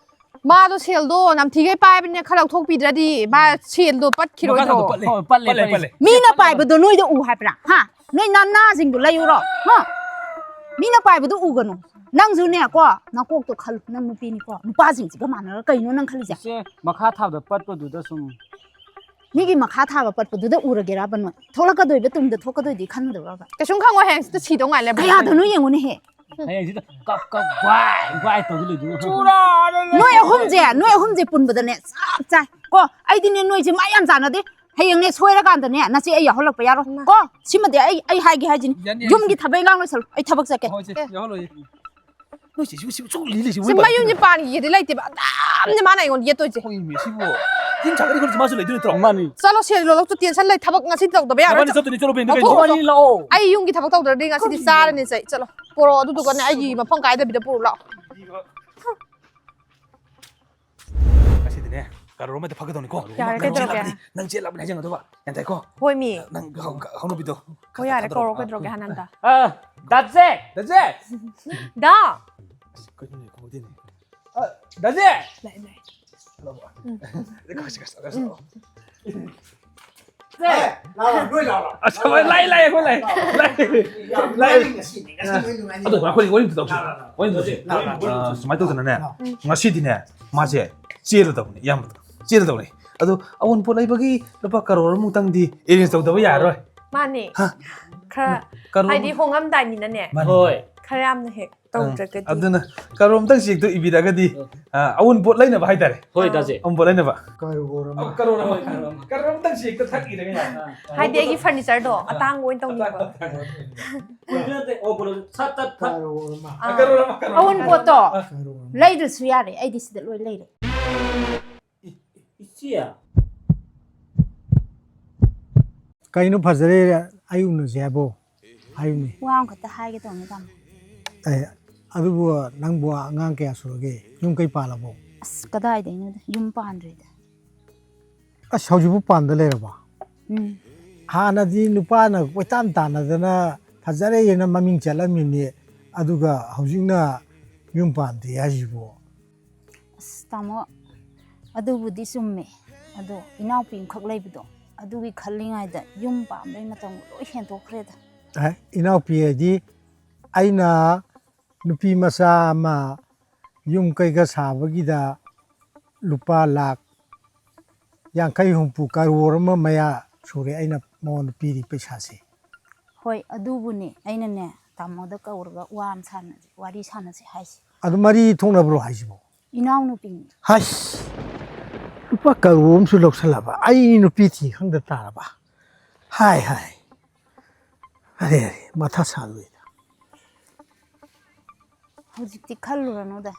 ꯃꯥꯗꯣ ꯁꯦꯜꯗꯣ ꯅꯝꯊꯤꯒꯩ ꯄꯥꯏꯕꯅꯤꯅ ꯈꯔ ꯂꯧꯊꯣꯛꯄꯤꯗ꯭ꯔꯗꯤ ꯃꯥ ꯁꯦꯜꯗꯣ ꯄꯠꯈꯤꯔꯣꯏꯗ꯭ꯔꯣ? ꯃꯈꯥ ꯈꯛꯇ ꯄꯠꯂꯦ꯫ ꯍꯣꯏ, ꯄꯠꯂꯦ, ꯄꯠꯂꯦ, ꯄꯠꯂꯦ꯫ ꯃꯤꯅ ꯄꯥꯏꯕꯗꯣ ꯅꯣꯏꯗ ꯎ ꯍꯥꯏꯕ꯭ꯔꯥ? ꯍꯥ? ꯅꯣꯏ ꯅꯅꯥꯁꯤꯡꯗꯣ ꯂꯩꯌꯨꯔꯣ? ꯍꯥ? ꯃꯤꯅ ꯄꯥꯏꯕꯗꯣ ꯎꯒꯅꯨ꯫ ꯅꯪꯁꯨꯅꯦꯀꯣ, ꯅꯀꯣꯛꯇꯣ ꯈꯜꯂꯨ꯫ ꯅꯪ ꯅꯨꯄꯤꯅꯤꯀꯣ, ꯅꯨꯄꯥꯁꯤꯡꯁꯤꯒ ꯃꯥꯟꯅꯔꯒ ꯀꯩꯅꯣ ꯅꯪ ꯈꯜꯂꯤꯁꯦ? ꯏꯆꯦ, ꯃꯈꯥ ꯊꯥꯕꯗ ꯄꯠꯄꯗꯨꯗ ꯁꯨꯝ ꯃꯤꯒꯤ ꯃꯈꯥ ꯊꯥꯕ ꯄꯠꯄꯗꯨꯗ ꯎꯔꯒꯦꯔꯕ ꯅꯣꯏ? ꯊꯣꯛꯂꯛꯀꯗꯣꯏꯕ ꯇꯨꯡꯗ ꯊꯣꯛꯀꯗꯣꯏꯗꯤ ꯈꯟꯗꯕ꯭ꯔꯕ? ꯀꯩꯁꯨꯝ ꯈꯪꯉꯣꯏ, ꯍꯌꯦꯡ ꯁꯤꯗ ꯁꯤꯗꯧ ꯉꯥꯏ ꯂꯩꯔꯝꯃꯦ꯫ ꯀꯌꯥꯗꯅꯣ ꯌꯦꯡꯉꯨꯅꯦꯍꯦ꯫ ꯍꯌꯦꯡꯁꯤꯗ ꯀꯞ ꯀꯞ ꯋꯥꯏ ꯋꯥꯏ ꯇꯧꯗ ꯂꯩꯗꯣꯏꯅꯣ꯫ ꯅꯣꯏ ꯑꯍꯨꯝꯁꯦ, ꯅꯣꯏ ꯑꯍꯨꯝꯁꯦ ꯄꯨꯟꯕꯗꯅꯦ ꯆꯞ ꯆꯥꯏ ꯀꯣ꯫ ꯑꯩꯗꯤꯅꯦ ꯅꯣꯏꯁꯦ ꯃꯥ ꯌꯥꯝ ꯆꯥꯟꯅꯗꯦ꯫ ꯍꯌꯦꯡꯅꯦ ꯁꯣꯏꯔꯀꯥꯟꯗꯅꯦ ꯅꯆꯦ ꯑꯩ ꯌꯥꯎꯍꯜꯂꯛꯄ ꯌꯥꯔꯣꯏ ꯀꯣ꯫ ꯁꯤꯃꯗꯤ ꯑꯩ ꯑꯩ ꯍꯥꯏꯒꯦ ꯍꯥꯏꯁꯤꯅꯤ꯫ ꯌꯥꯅꯤ, ꯌꯨꯝꯒꯤ ꯊꯕꯛ ꯏꯪꯈꯥꯡ ꯂꯣꯏꯁꯜꯂꯨ, ꯑꯩ ꯊꯕꯛ ꯆꯠꯀꯦ꯫ ꯍꯣꯏ ꯏꯆꯦ, ꯌꯥꯎꯍꯜꯂꯣꯏ꯫ ꯅꯣꯏ ꯆꯦꯁꯤꯕꯨ ꯁꯤꯕꯨ ꯁꯨꯛ ꯂꯤ ꯂꯩꯁꯤꯕꯨ ꯁꯤ ꯃꯣꯏ ꯃꯌꯨꯝꯁꯦ ꯄꯥꯟꯈꯤꯒꯦꯗꯤ ꯂꯩꯇꯦꯕ, ꯑꯗꯨꯝꯅꯦ ꯃꯥꯅ ꯑꯩꯉꯣꯟꯗ ꯌꯦꯠꯇꯣꯏꯁꯦ꯫ ꯍꯣꯏ ꯏꯃꯦ, ꯁꯤꯕꯨ ꯌꯨꯝ ꯁꯥꯒꯠꯂꯤ ꯈꯣꯠꯂꯤ ꯃꯥꯁꯨ ꯂꯩꯗꯣꯏ ꯅꯠꯇ꯭ꯔꯣ? ꯃꯥꯅꯤ꯫ ꯆꯠꯂꯣ, ꯁꯦꯜ ꯂꯣꯜꯂꯣꯛꯇꯣ ꯇꯦꯟꯁꯟ ꯂꯩ, ꯊꯕꯛ ꯉꯁꯤ ꯇꯧꯗꯕ ꯌꯥꯔꯣꯏ꯫ ꯅꯕꯥꯅꯤ ꯆꯠꯇꯣꯏꯅꯤ, ꯆꯠꯂꯣ ꯕꯦꯡꯗ ꯊꯣꯛꯑꯣ, ꯀꯩꯅꯣ꯫ ꯊꯣꯛꯑꯣ꯫ ꯑꯩ ꯌꯨꯝꯒꯤ ꯊꯕꯛ ꯇꯧꯗ꯭ꯔꯗꯤ ꯉꯁꯤꯗꯤ ꯆꯥꯔꯅꯤ ꯆꯩ꯫ ꯆꯠꯂꯣ, ꯄꯣꯔꯛꯑꯣ, ꯑꯗꯨꯗꯨꯒꯅꯦ ꯑꯩꯒꯤ ꯃꯐꯝ ꯀꯥꯏꯗꯕꯤꯗ ꯄꯨꯔꯨ ꯂꯥꯛꯑꯣ꯫ ꯉꯁꯤꯗꯤꯅꯦ ꯀꯔꯣꯔ ꯑꯃꯗ ꯐꯒꯗꯧꯅꯤꯀꯣ꯫ ꯌꯥꯔꯦ, ꯅꯪ ꯀꯩꯗꯧꯔꯒꯦ? ꯆꯦꯜꯂꯛꯑꯗꯤ, ꯅꯪ ꯆꯦꯜꯂꯛꯑꯕꯅꯤ ꯍꯥꯏꯖꯟꯒꯗꯧꯕ꯫ ꯒ꯭ꯌꯥꯟ ꯇꯥꯏꯀꯣ? ꯍꯣꯏ ꯃꯤ꯫ ꯅꯪ ꯍꯧ- ꯍꯧꯅꯕꯤꯗꯣ꯫ ꯍꯣꯏ, ꯌꯥꯔꯦ, ꯊꯥꯗꯣꯔꯛꯑꯣ꯫ ꯀꯧꯔꯣ, ꯀꯩꯗꯧꯔꯒꯦ ꯍꯥꯟꯅ ꯑꯝꯇ? ꯑ, ꯗꯥꯖꯦ! ꯗꯥꯖꯦ! ꯗꯥ! ꯑꯁ, ꯀꯩꯅꯣꯅꯦ, ꯈꯪꯍꯧꯗꯦꯅꯦ꯫ ꯑ, ꯗꯥꯖꯦ! ꯂꯥꯛꯑꯦ, ꯂꯥꯛꯑꯦ꯫ ꯂꯥꯛꯑꯣ꯫ ꯀꯥꯁꯤ, ꯀꯥꯁꯤ, ꯀꯥꯁꯤ ꯂꯥꯛꯑꯣ꯫ ꯗꯥꯖꯦ! ꯑꯁ, ꯍꯣꯏ, ꯂꯥꯛꯑꯦ, ꯂꯥꯛꯑꯦ, ꯑꯩꯈꯣꯏ ꯂꯥꯛꯑꯦ꯫ ꯂꯥꯛꯑꯦ꯫ ꯂꯥꯛꯑꯦ꯫ ꯑꯗꯣ ꯑꯩꯈꯣꯏ ꯋꯥꯔꯤ ꯑꯝꯇ ꯇꯧꯁꯤ꯫ ꯋꯥꯔꯤ ꯑꯝꯇ ꯇꯧꯁꯤ꯫ ꯑ, ꯁꯨꯃꯥꯏꯅ ꯇꯧꯗꯅꯅꯦ, ꯉꯁꯤꯗꯤꯅꯦ ꯃꯥꯁꯦ ꯆꯦꯜꯂꯗꯧꯕꯅꯤ, ꯏꯌꯥꯝꯕꯗꯣ꯫ ꯆꯦꯜꯂꯗꯧꯅꯤ꯫ ꯑꯗꯣ ꯑꯑꯣꯟꯄꯣꯠ ꯂꯩꯕꯒꯤ ꯂꯨꯄꯥ ꯀꯔꯣꯔ ꯑꯃꯨꯛꯇꯪꯗꯤ ꯑꯦꯔꯦꯟꯖ ꯇꯧꯗꯕ ꯌꯥꯔꯔꯣꯏ꯫ ꯃꯥꯅꯦ꯫ ꯍꯥ? ꯈꯔ ꯀꯔꯣꯔ ꯍꯥꯏꯗꯤ ꯑꯃ- ꯍꯣꯡꯉꯝꯗꯥꯏꯅꯤꯅꯅꯦ꯫ ꯃꯥꯅꯦ꯫ ꯍꯣꯏ꯫ ꯈꯔ ꯌꯥꯝꯅ ꯍꯦꯛ ꯇꯧꯗ꯭ꯔꯒꯗꯤ꯫ ꯑꯗꯨꯅ ꯀꯔꯣꯔ ꯑꯃꯇꯪ ꯆꯦꯛꯇꯣ ꯏꯕꯤꯔꯒꯗꯤ, ꯑ, ꯑꯑꯣꯟꯄꯣꯠ ꯂꯩꯅꯕ ꯍꯥꯏꯇꯥꯔꯦ꯫ ꯍꯣꯏ, ꯗꯥꯖꯦ꯫ ꯑꯑꯣꯟꯄꯣꯠ ꯂꯩꯅꯕ꯫ ꯀꯔꯣꯔ ꯑꯃ ꯀꯔꯣꯔ ꯑꯃ, ꯀꯔꯣꯔ ꯑꯃ, ꯀꯔꯣꯔ ꯑꯃꯇꯪ ꯆꯦꯛꯇ ꯊꯛꯏꯔꯒ ꯌꯥꯔꯦ꯫ ꯍꯥꯏꯗꯤ ꯑꯩꯒꯤ ꯐꯔꯅꯤꯆꯔꯗꯣ ꯑꯇꯥꯡꯕ ꯑꯣꯏꯅ ꯇꯧꯅꯤꯡꯕ꯫ ꯀꯨꯏꯕ ꯅꯠꯇꯦ, ꯑꯣ, ꯕꯣꯂꯣ, ꯁꯠ, ꯇꯠ, ꯊꯠ꯫ ꯀꯔꯣꯔ ꯑꯃ ꯑꯥ꯫ ꯀꯔꯣꯔ ꯑꯃ, ꯀꯔꯣꯔ ꯑꯃ꯫ ꯑꯑꯣꯟꯄꯣꯠꯇꯣ ꯀꯔꯣꯔ ꯑꯃ ꯂꯩꯗ꯭ꯔꯁꯨ ꯌꯥꯔꯦ, ꯑꯩꯗꯤ ꯁꯤꯗ ꯂꯣꯏ ꯂꯩꯔꯦ꯫ ꯏꯆꯦ꯫ ꯀꯩꯅꯣ ꯐꯖꯔꯦ ꯑꯩ ꯎꯅꯁꯦ ꯍꯥꯏꯕꯣ? ꯍꯥꯏꯌꯨꯅꯦ꯫ ꯋꯥ ꯑꯃꯈꯛꯇ ꯍꯥꯏꯒꯦ ꯇꯧꯅꯤ ꯇꯥꯃꯣ꯫ ꯑꯦ, ꯑꯗꯨꯕꯨ ꯅꯪꯕꯨ ꯑꯉꯥꯡ ꯀꯌꯥ ꯁꯨꯔꯒꯦ? ꯌꯨꯝ ꯀꯩ ꯄꯥꯜꯂꯕꯣ? ꯑꯁ, ꯀꯗꯥꯏꯗꯩꯅꯣꯗ, ꯌꯨꯝ ꯄꯥꯟꯗ꯭ꯔꯤꯗ꯫ ꯑꯁ, ꯍꯧꯖꯤꯛꯄꯨ ꯄꯥꯟꯗ ꯂꯩꯔꯕꯣ? ꯎꯝ꯫ ꯍꯥꯟꯅꯗꯤ ꯅꯨꯄꯥꯅ ꯀꯣꯏꯇꯥꯟ ꯇꯥꯟꯅꯗꯅ ꯐꯖꯔꯦꯅ ꯃꯃꯤꯡ ꯆꯠꯂꯝꯃꯤꯅꯤ, ꯑꯗꯨꯒ ꯍꯧꯖꯤꯛꯅ ꯌꯨꯝ ꯄꯥꯟꯗꯦ ꯍꯥꯏꯁꯤꯕꯣ? ꯑꯁ, ꯇꯥꯃꯣ, ꯑꯗꯨꯕꯨꯗꯤ ꯆꯨꯝꯃꯦ, ꯑꯗꯣ ꯏꯅꯥꯎꯄꯤ ꯑꯃꯈꯛ ꯂꯩꯕꯗꯣ, ꯑꯗꯨꯒꯤ ꯈꯜꯂꯤꯉꯩꯗ ꯌꯨꯝ ꯄꯥꯟꯕꯩ ꯃꯇꯝ ꯂꯣꯏ ꯍꯦꯟꯇꯣꯛꯈ꯭ꯔꯦꯗ꯫ ꯑꯦ, ꯏꯅꯥꯎꯄꯤ ꯍꯥꯏꯗꯤ ꯑꯩꯅ ꯅꯨꯄꯤ ꯃꯆꯥ ꯑꯃ ꯌꯨꯝ ꯀꯩꯒ ꯁꯥꯕꯒꯤꯗ ꯂꯨꯄꯥ ꯂꯥꯛ ꯌꯥꯡꯈꯩ ꯍꯨꯝꯐꯨ, ꯀꯔꯣꯔ ꯑꯃ ꯃꯌꯥ ꯁꯨꯔꯦ ꯑꯩꯅ ꯃꯉꯣꯟꯗ ꯄꯤꯔꯤ ꯄꯩꯁꯥꯁꯦ꯫ ꯍꯣꯏ, ꯑꯗꯨꯕꯨꯅꯦ ꯑꯩꯅꯅꯦ ꯇꯥꯃꯣꯗ ꯀꯧꯔꯒ ꯋꯥ ꯑꯃ ꯁꯥꯟꯅꯁꯦ, ꯋꯥꯔꯤ ꯁꯥꯟꯅꯁꯦ ꯍꯥꯏꯁꯦ꯫ ꯑꯗꯨ ꯃꯔꯤ ꯊꯣꯛꯅꯕ꯭ꯔꯣ ꯍꯥꯏꯁꯤꯕꯣ? ꯏꯅꯥꯎꯅꯨꯄꯤꯅꯤ꯫ ꯍꯁ! ꯂꯨꯄꯥ ꯀꯔꯣꯔ ꯑꯃꯁꯨ ꯂꯧꯁꯜꯂꯕ, ꯑꯩ ꯅꯨꯄꯤ ꯊꯤ ꯈꯪꯗ ꯇꯥꯔꯕ? ꯍꯥꯏ, ꯍꯥꯏ꯫ ꯑꯔꯦ, ꯑꯔꯦ, ꯃꯊꯥ ꯁꯥꯗꯣꯏꯗ꯫ ꯍꯧꯖꯤꯛꯇꯤ ꯈꯜꯂꯨꯔꯅꯨꯗ꯫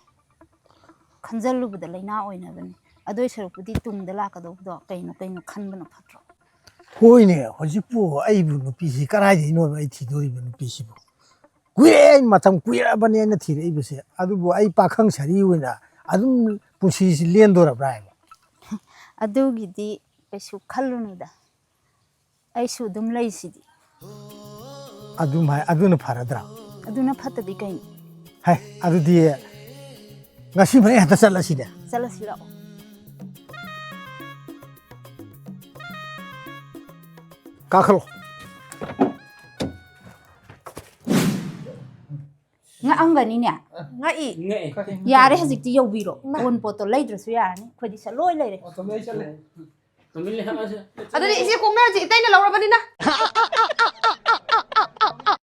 ꯈꯟꯖꯜꯂꯨꯕꯗ ꯂꯩꯅꯥ ꯑꯣꯏꯅꯕꯅꯤ꯫ ꯑꯗꯨꯏ ꯁꯔꯨꯛꯄꯨꯗꯤ ꯇꯨꯡꯗ ꯂꯥꯛꯀꯗꯧꯕꯗꯣ ꯀꯩꯅꯣ ꯀꯩꯅꯣ ꯈꯟꯕꯅ ꯐꯠꯇ꯭ꯔꯣ? ꯍꯣꯏꯅꯦ, ꯍꯧꯖꯤꯛꯄꯨ ꯑꯩꯕꯨ ꯅꯨꯄꯤꯁꯤ ꯀꯗꯥꯏꯗꯩꯅꯣꯕ ꯑꯩ ꯊꯤꯗꯣꯔꯤꯕ ꯅꯨꯄꯤꯁꯤꯕꯨ? ꯀꯨꯏꯔꯦ, ꯑꯩ ꯃꯇꯝ ꯀꯨꯏꯔꯕꯅꯦ ꯑꯩꯅ ꯊꯤꯔꯛꯏꯕꯁꯦ꯫ ꯑꯗꯨꯕꯨ ꯑꯩ ꯄꯥꯈꯪ ꯁꯥꯔꯤ ꯑꯣꯏꯅ ꯑꯗꯨꯝ ꯄꯨꯟꯁꯤꯁꯤ ꯂꯦꯟꯗꯣꯔꯕ꯭ꯔꯥ ꯍꯥꯏꯕ? ꯑꯗꯨꯒꯤꯗꯤ ꯀꯩꯁꯨ ꯈꯜꯂꯨꯅꯨꯗ꯫ ꯑꯩꯁꯨ ꯑꯗꯨꯝ ꯂꯩꯁꯤꯗꯤ꯫ ꯑꯗꯨꯝ ꯍꯥꯏ, ꯑꯗꯨꯅ ꯐꯔꯗ꯭ꯔꯥ? ꯑꯗꯨꯅ ꯐꯠꯇꯗꯤ ꯀꯩꯅꯣ? ꯍꯥꯏ, ꯑꯗꯨꯗꯤ ꯉꯁꯤꯃꯛ ꯍꯦꯛꯇ ꯆꯠꯂꯁꯤꯅꯦ꯫ ꯆꯠꯂꯁꯤ ꯂꯥꯛꯑꯣ꯫ ꯀꯥꯈꯠꯂꯣ꯫ ꯉꯛꯑꯝꯒꯅꯤꯅꯦ꯫ ꯉꯛꯏ꯫ ꯌꯥꯔꯦ, ꯍꯧꯖꯤꯛꯇꯤ ꯌꯧꯕꯤꯔꯣ꯫ ꯏꯃꯥ꯫ ꯑꯣꯟ ꯄꯣꯠꯇꯣ ꯂꯩꯗ꯭ꯔꯁꯨ ꯌꯥꯔꯅꯤ, ꯑꯩꯈꯣꯏꯗꯤ ꯁꯠ ꯂꯣꯏ ꯂꯩꯔꯦ꯫ ꯑꯣ, ꯇꯨꯃꯤꯟ ꯂꯩ ꯆꯠꯂꯦ꯫ ꯇꯨꯃꯤꯟ ꯂꯩ ꯍꯥꯏꯕꯁꯦ꯫ ꯑꯗꯨꯗꯤ ꯏꯆꯦ ꯀꯣꯝꯅ ꯍꯧꯖꯤꯛ ꯏꯇꯩꯅ ꯂꯧꯔꯕꯅꯤꯅ꯫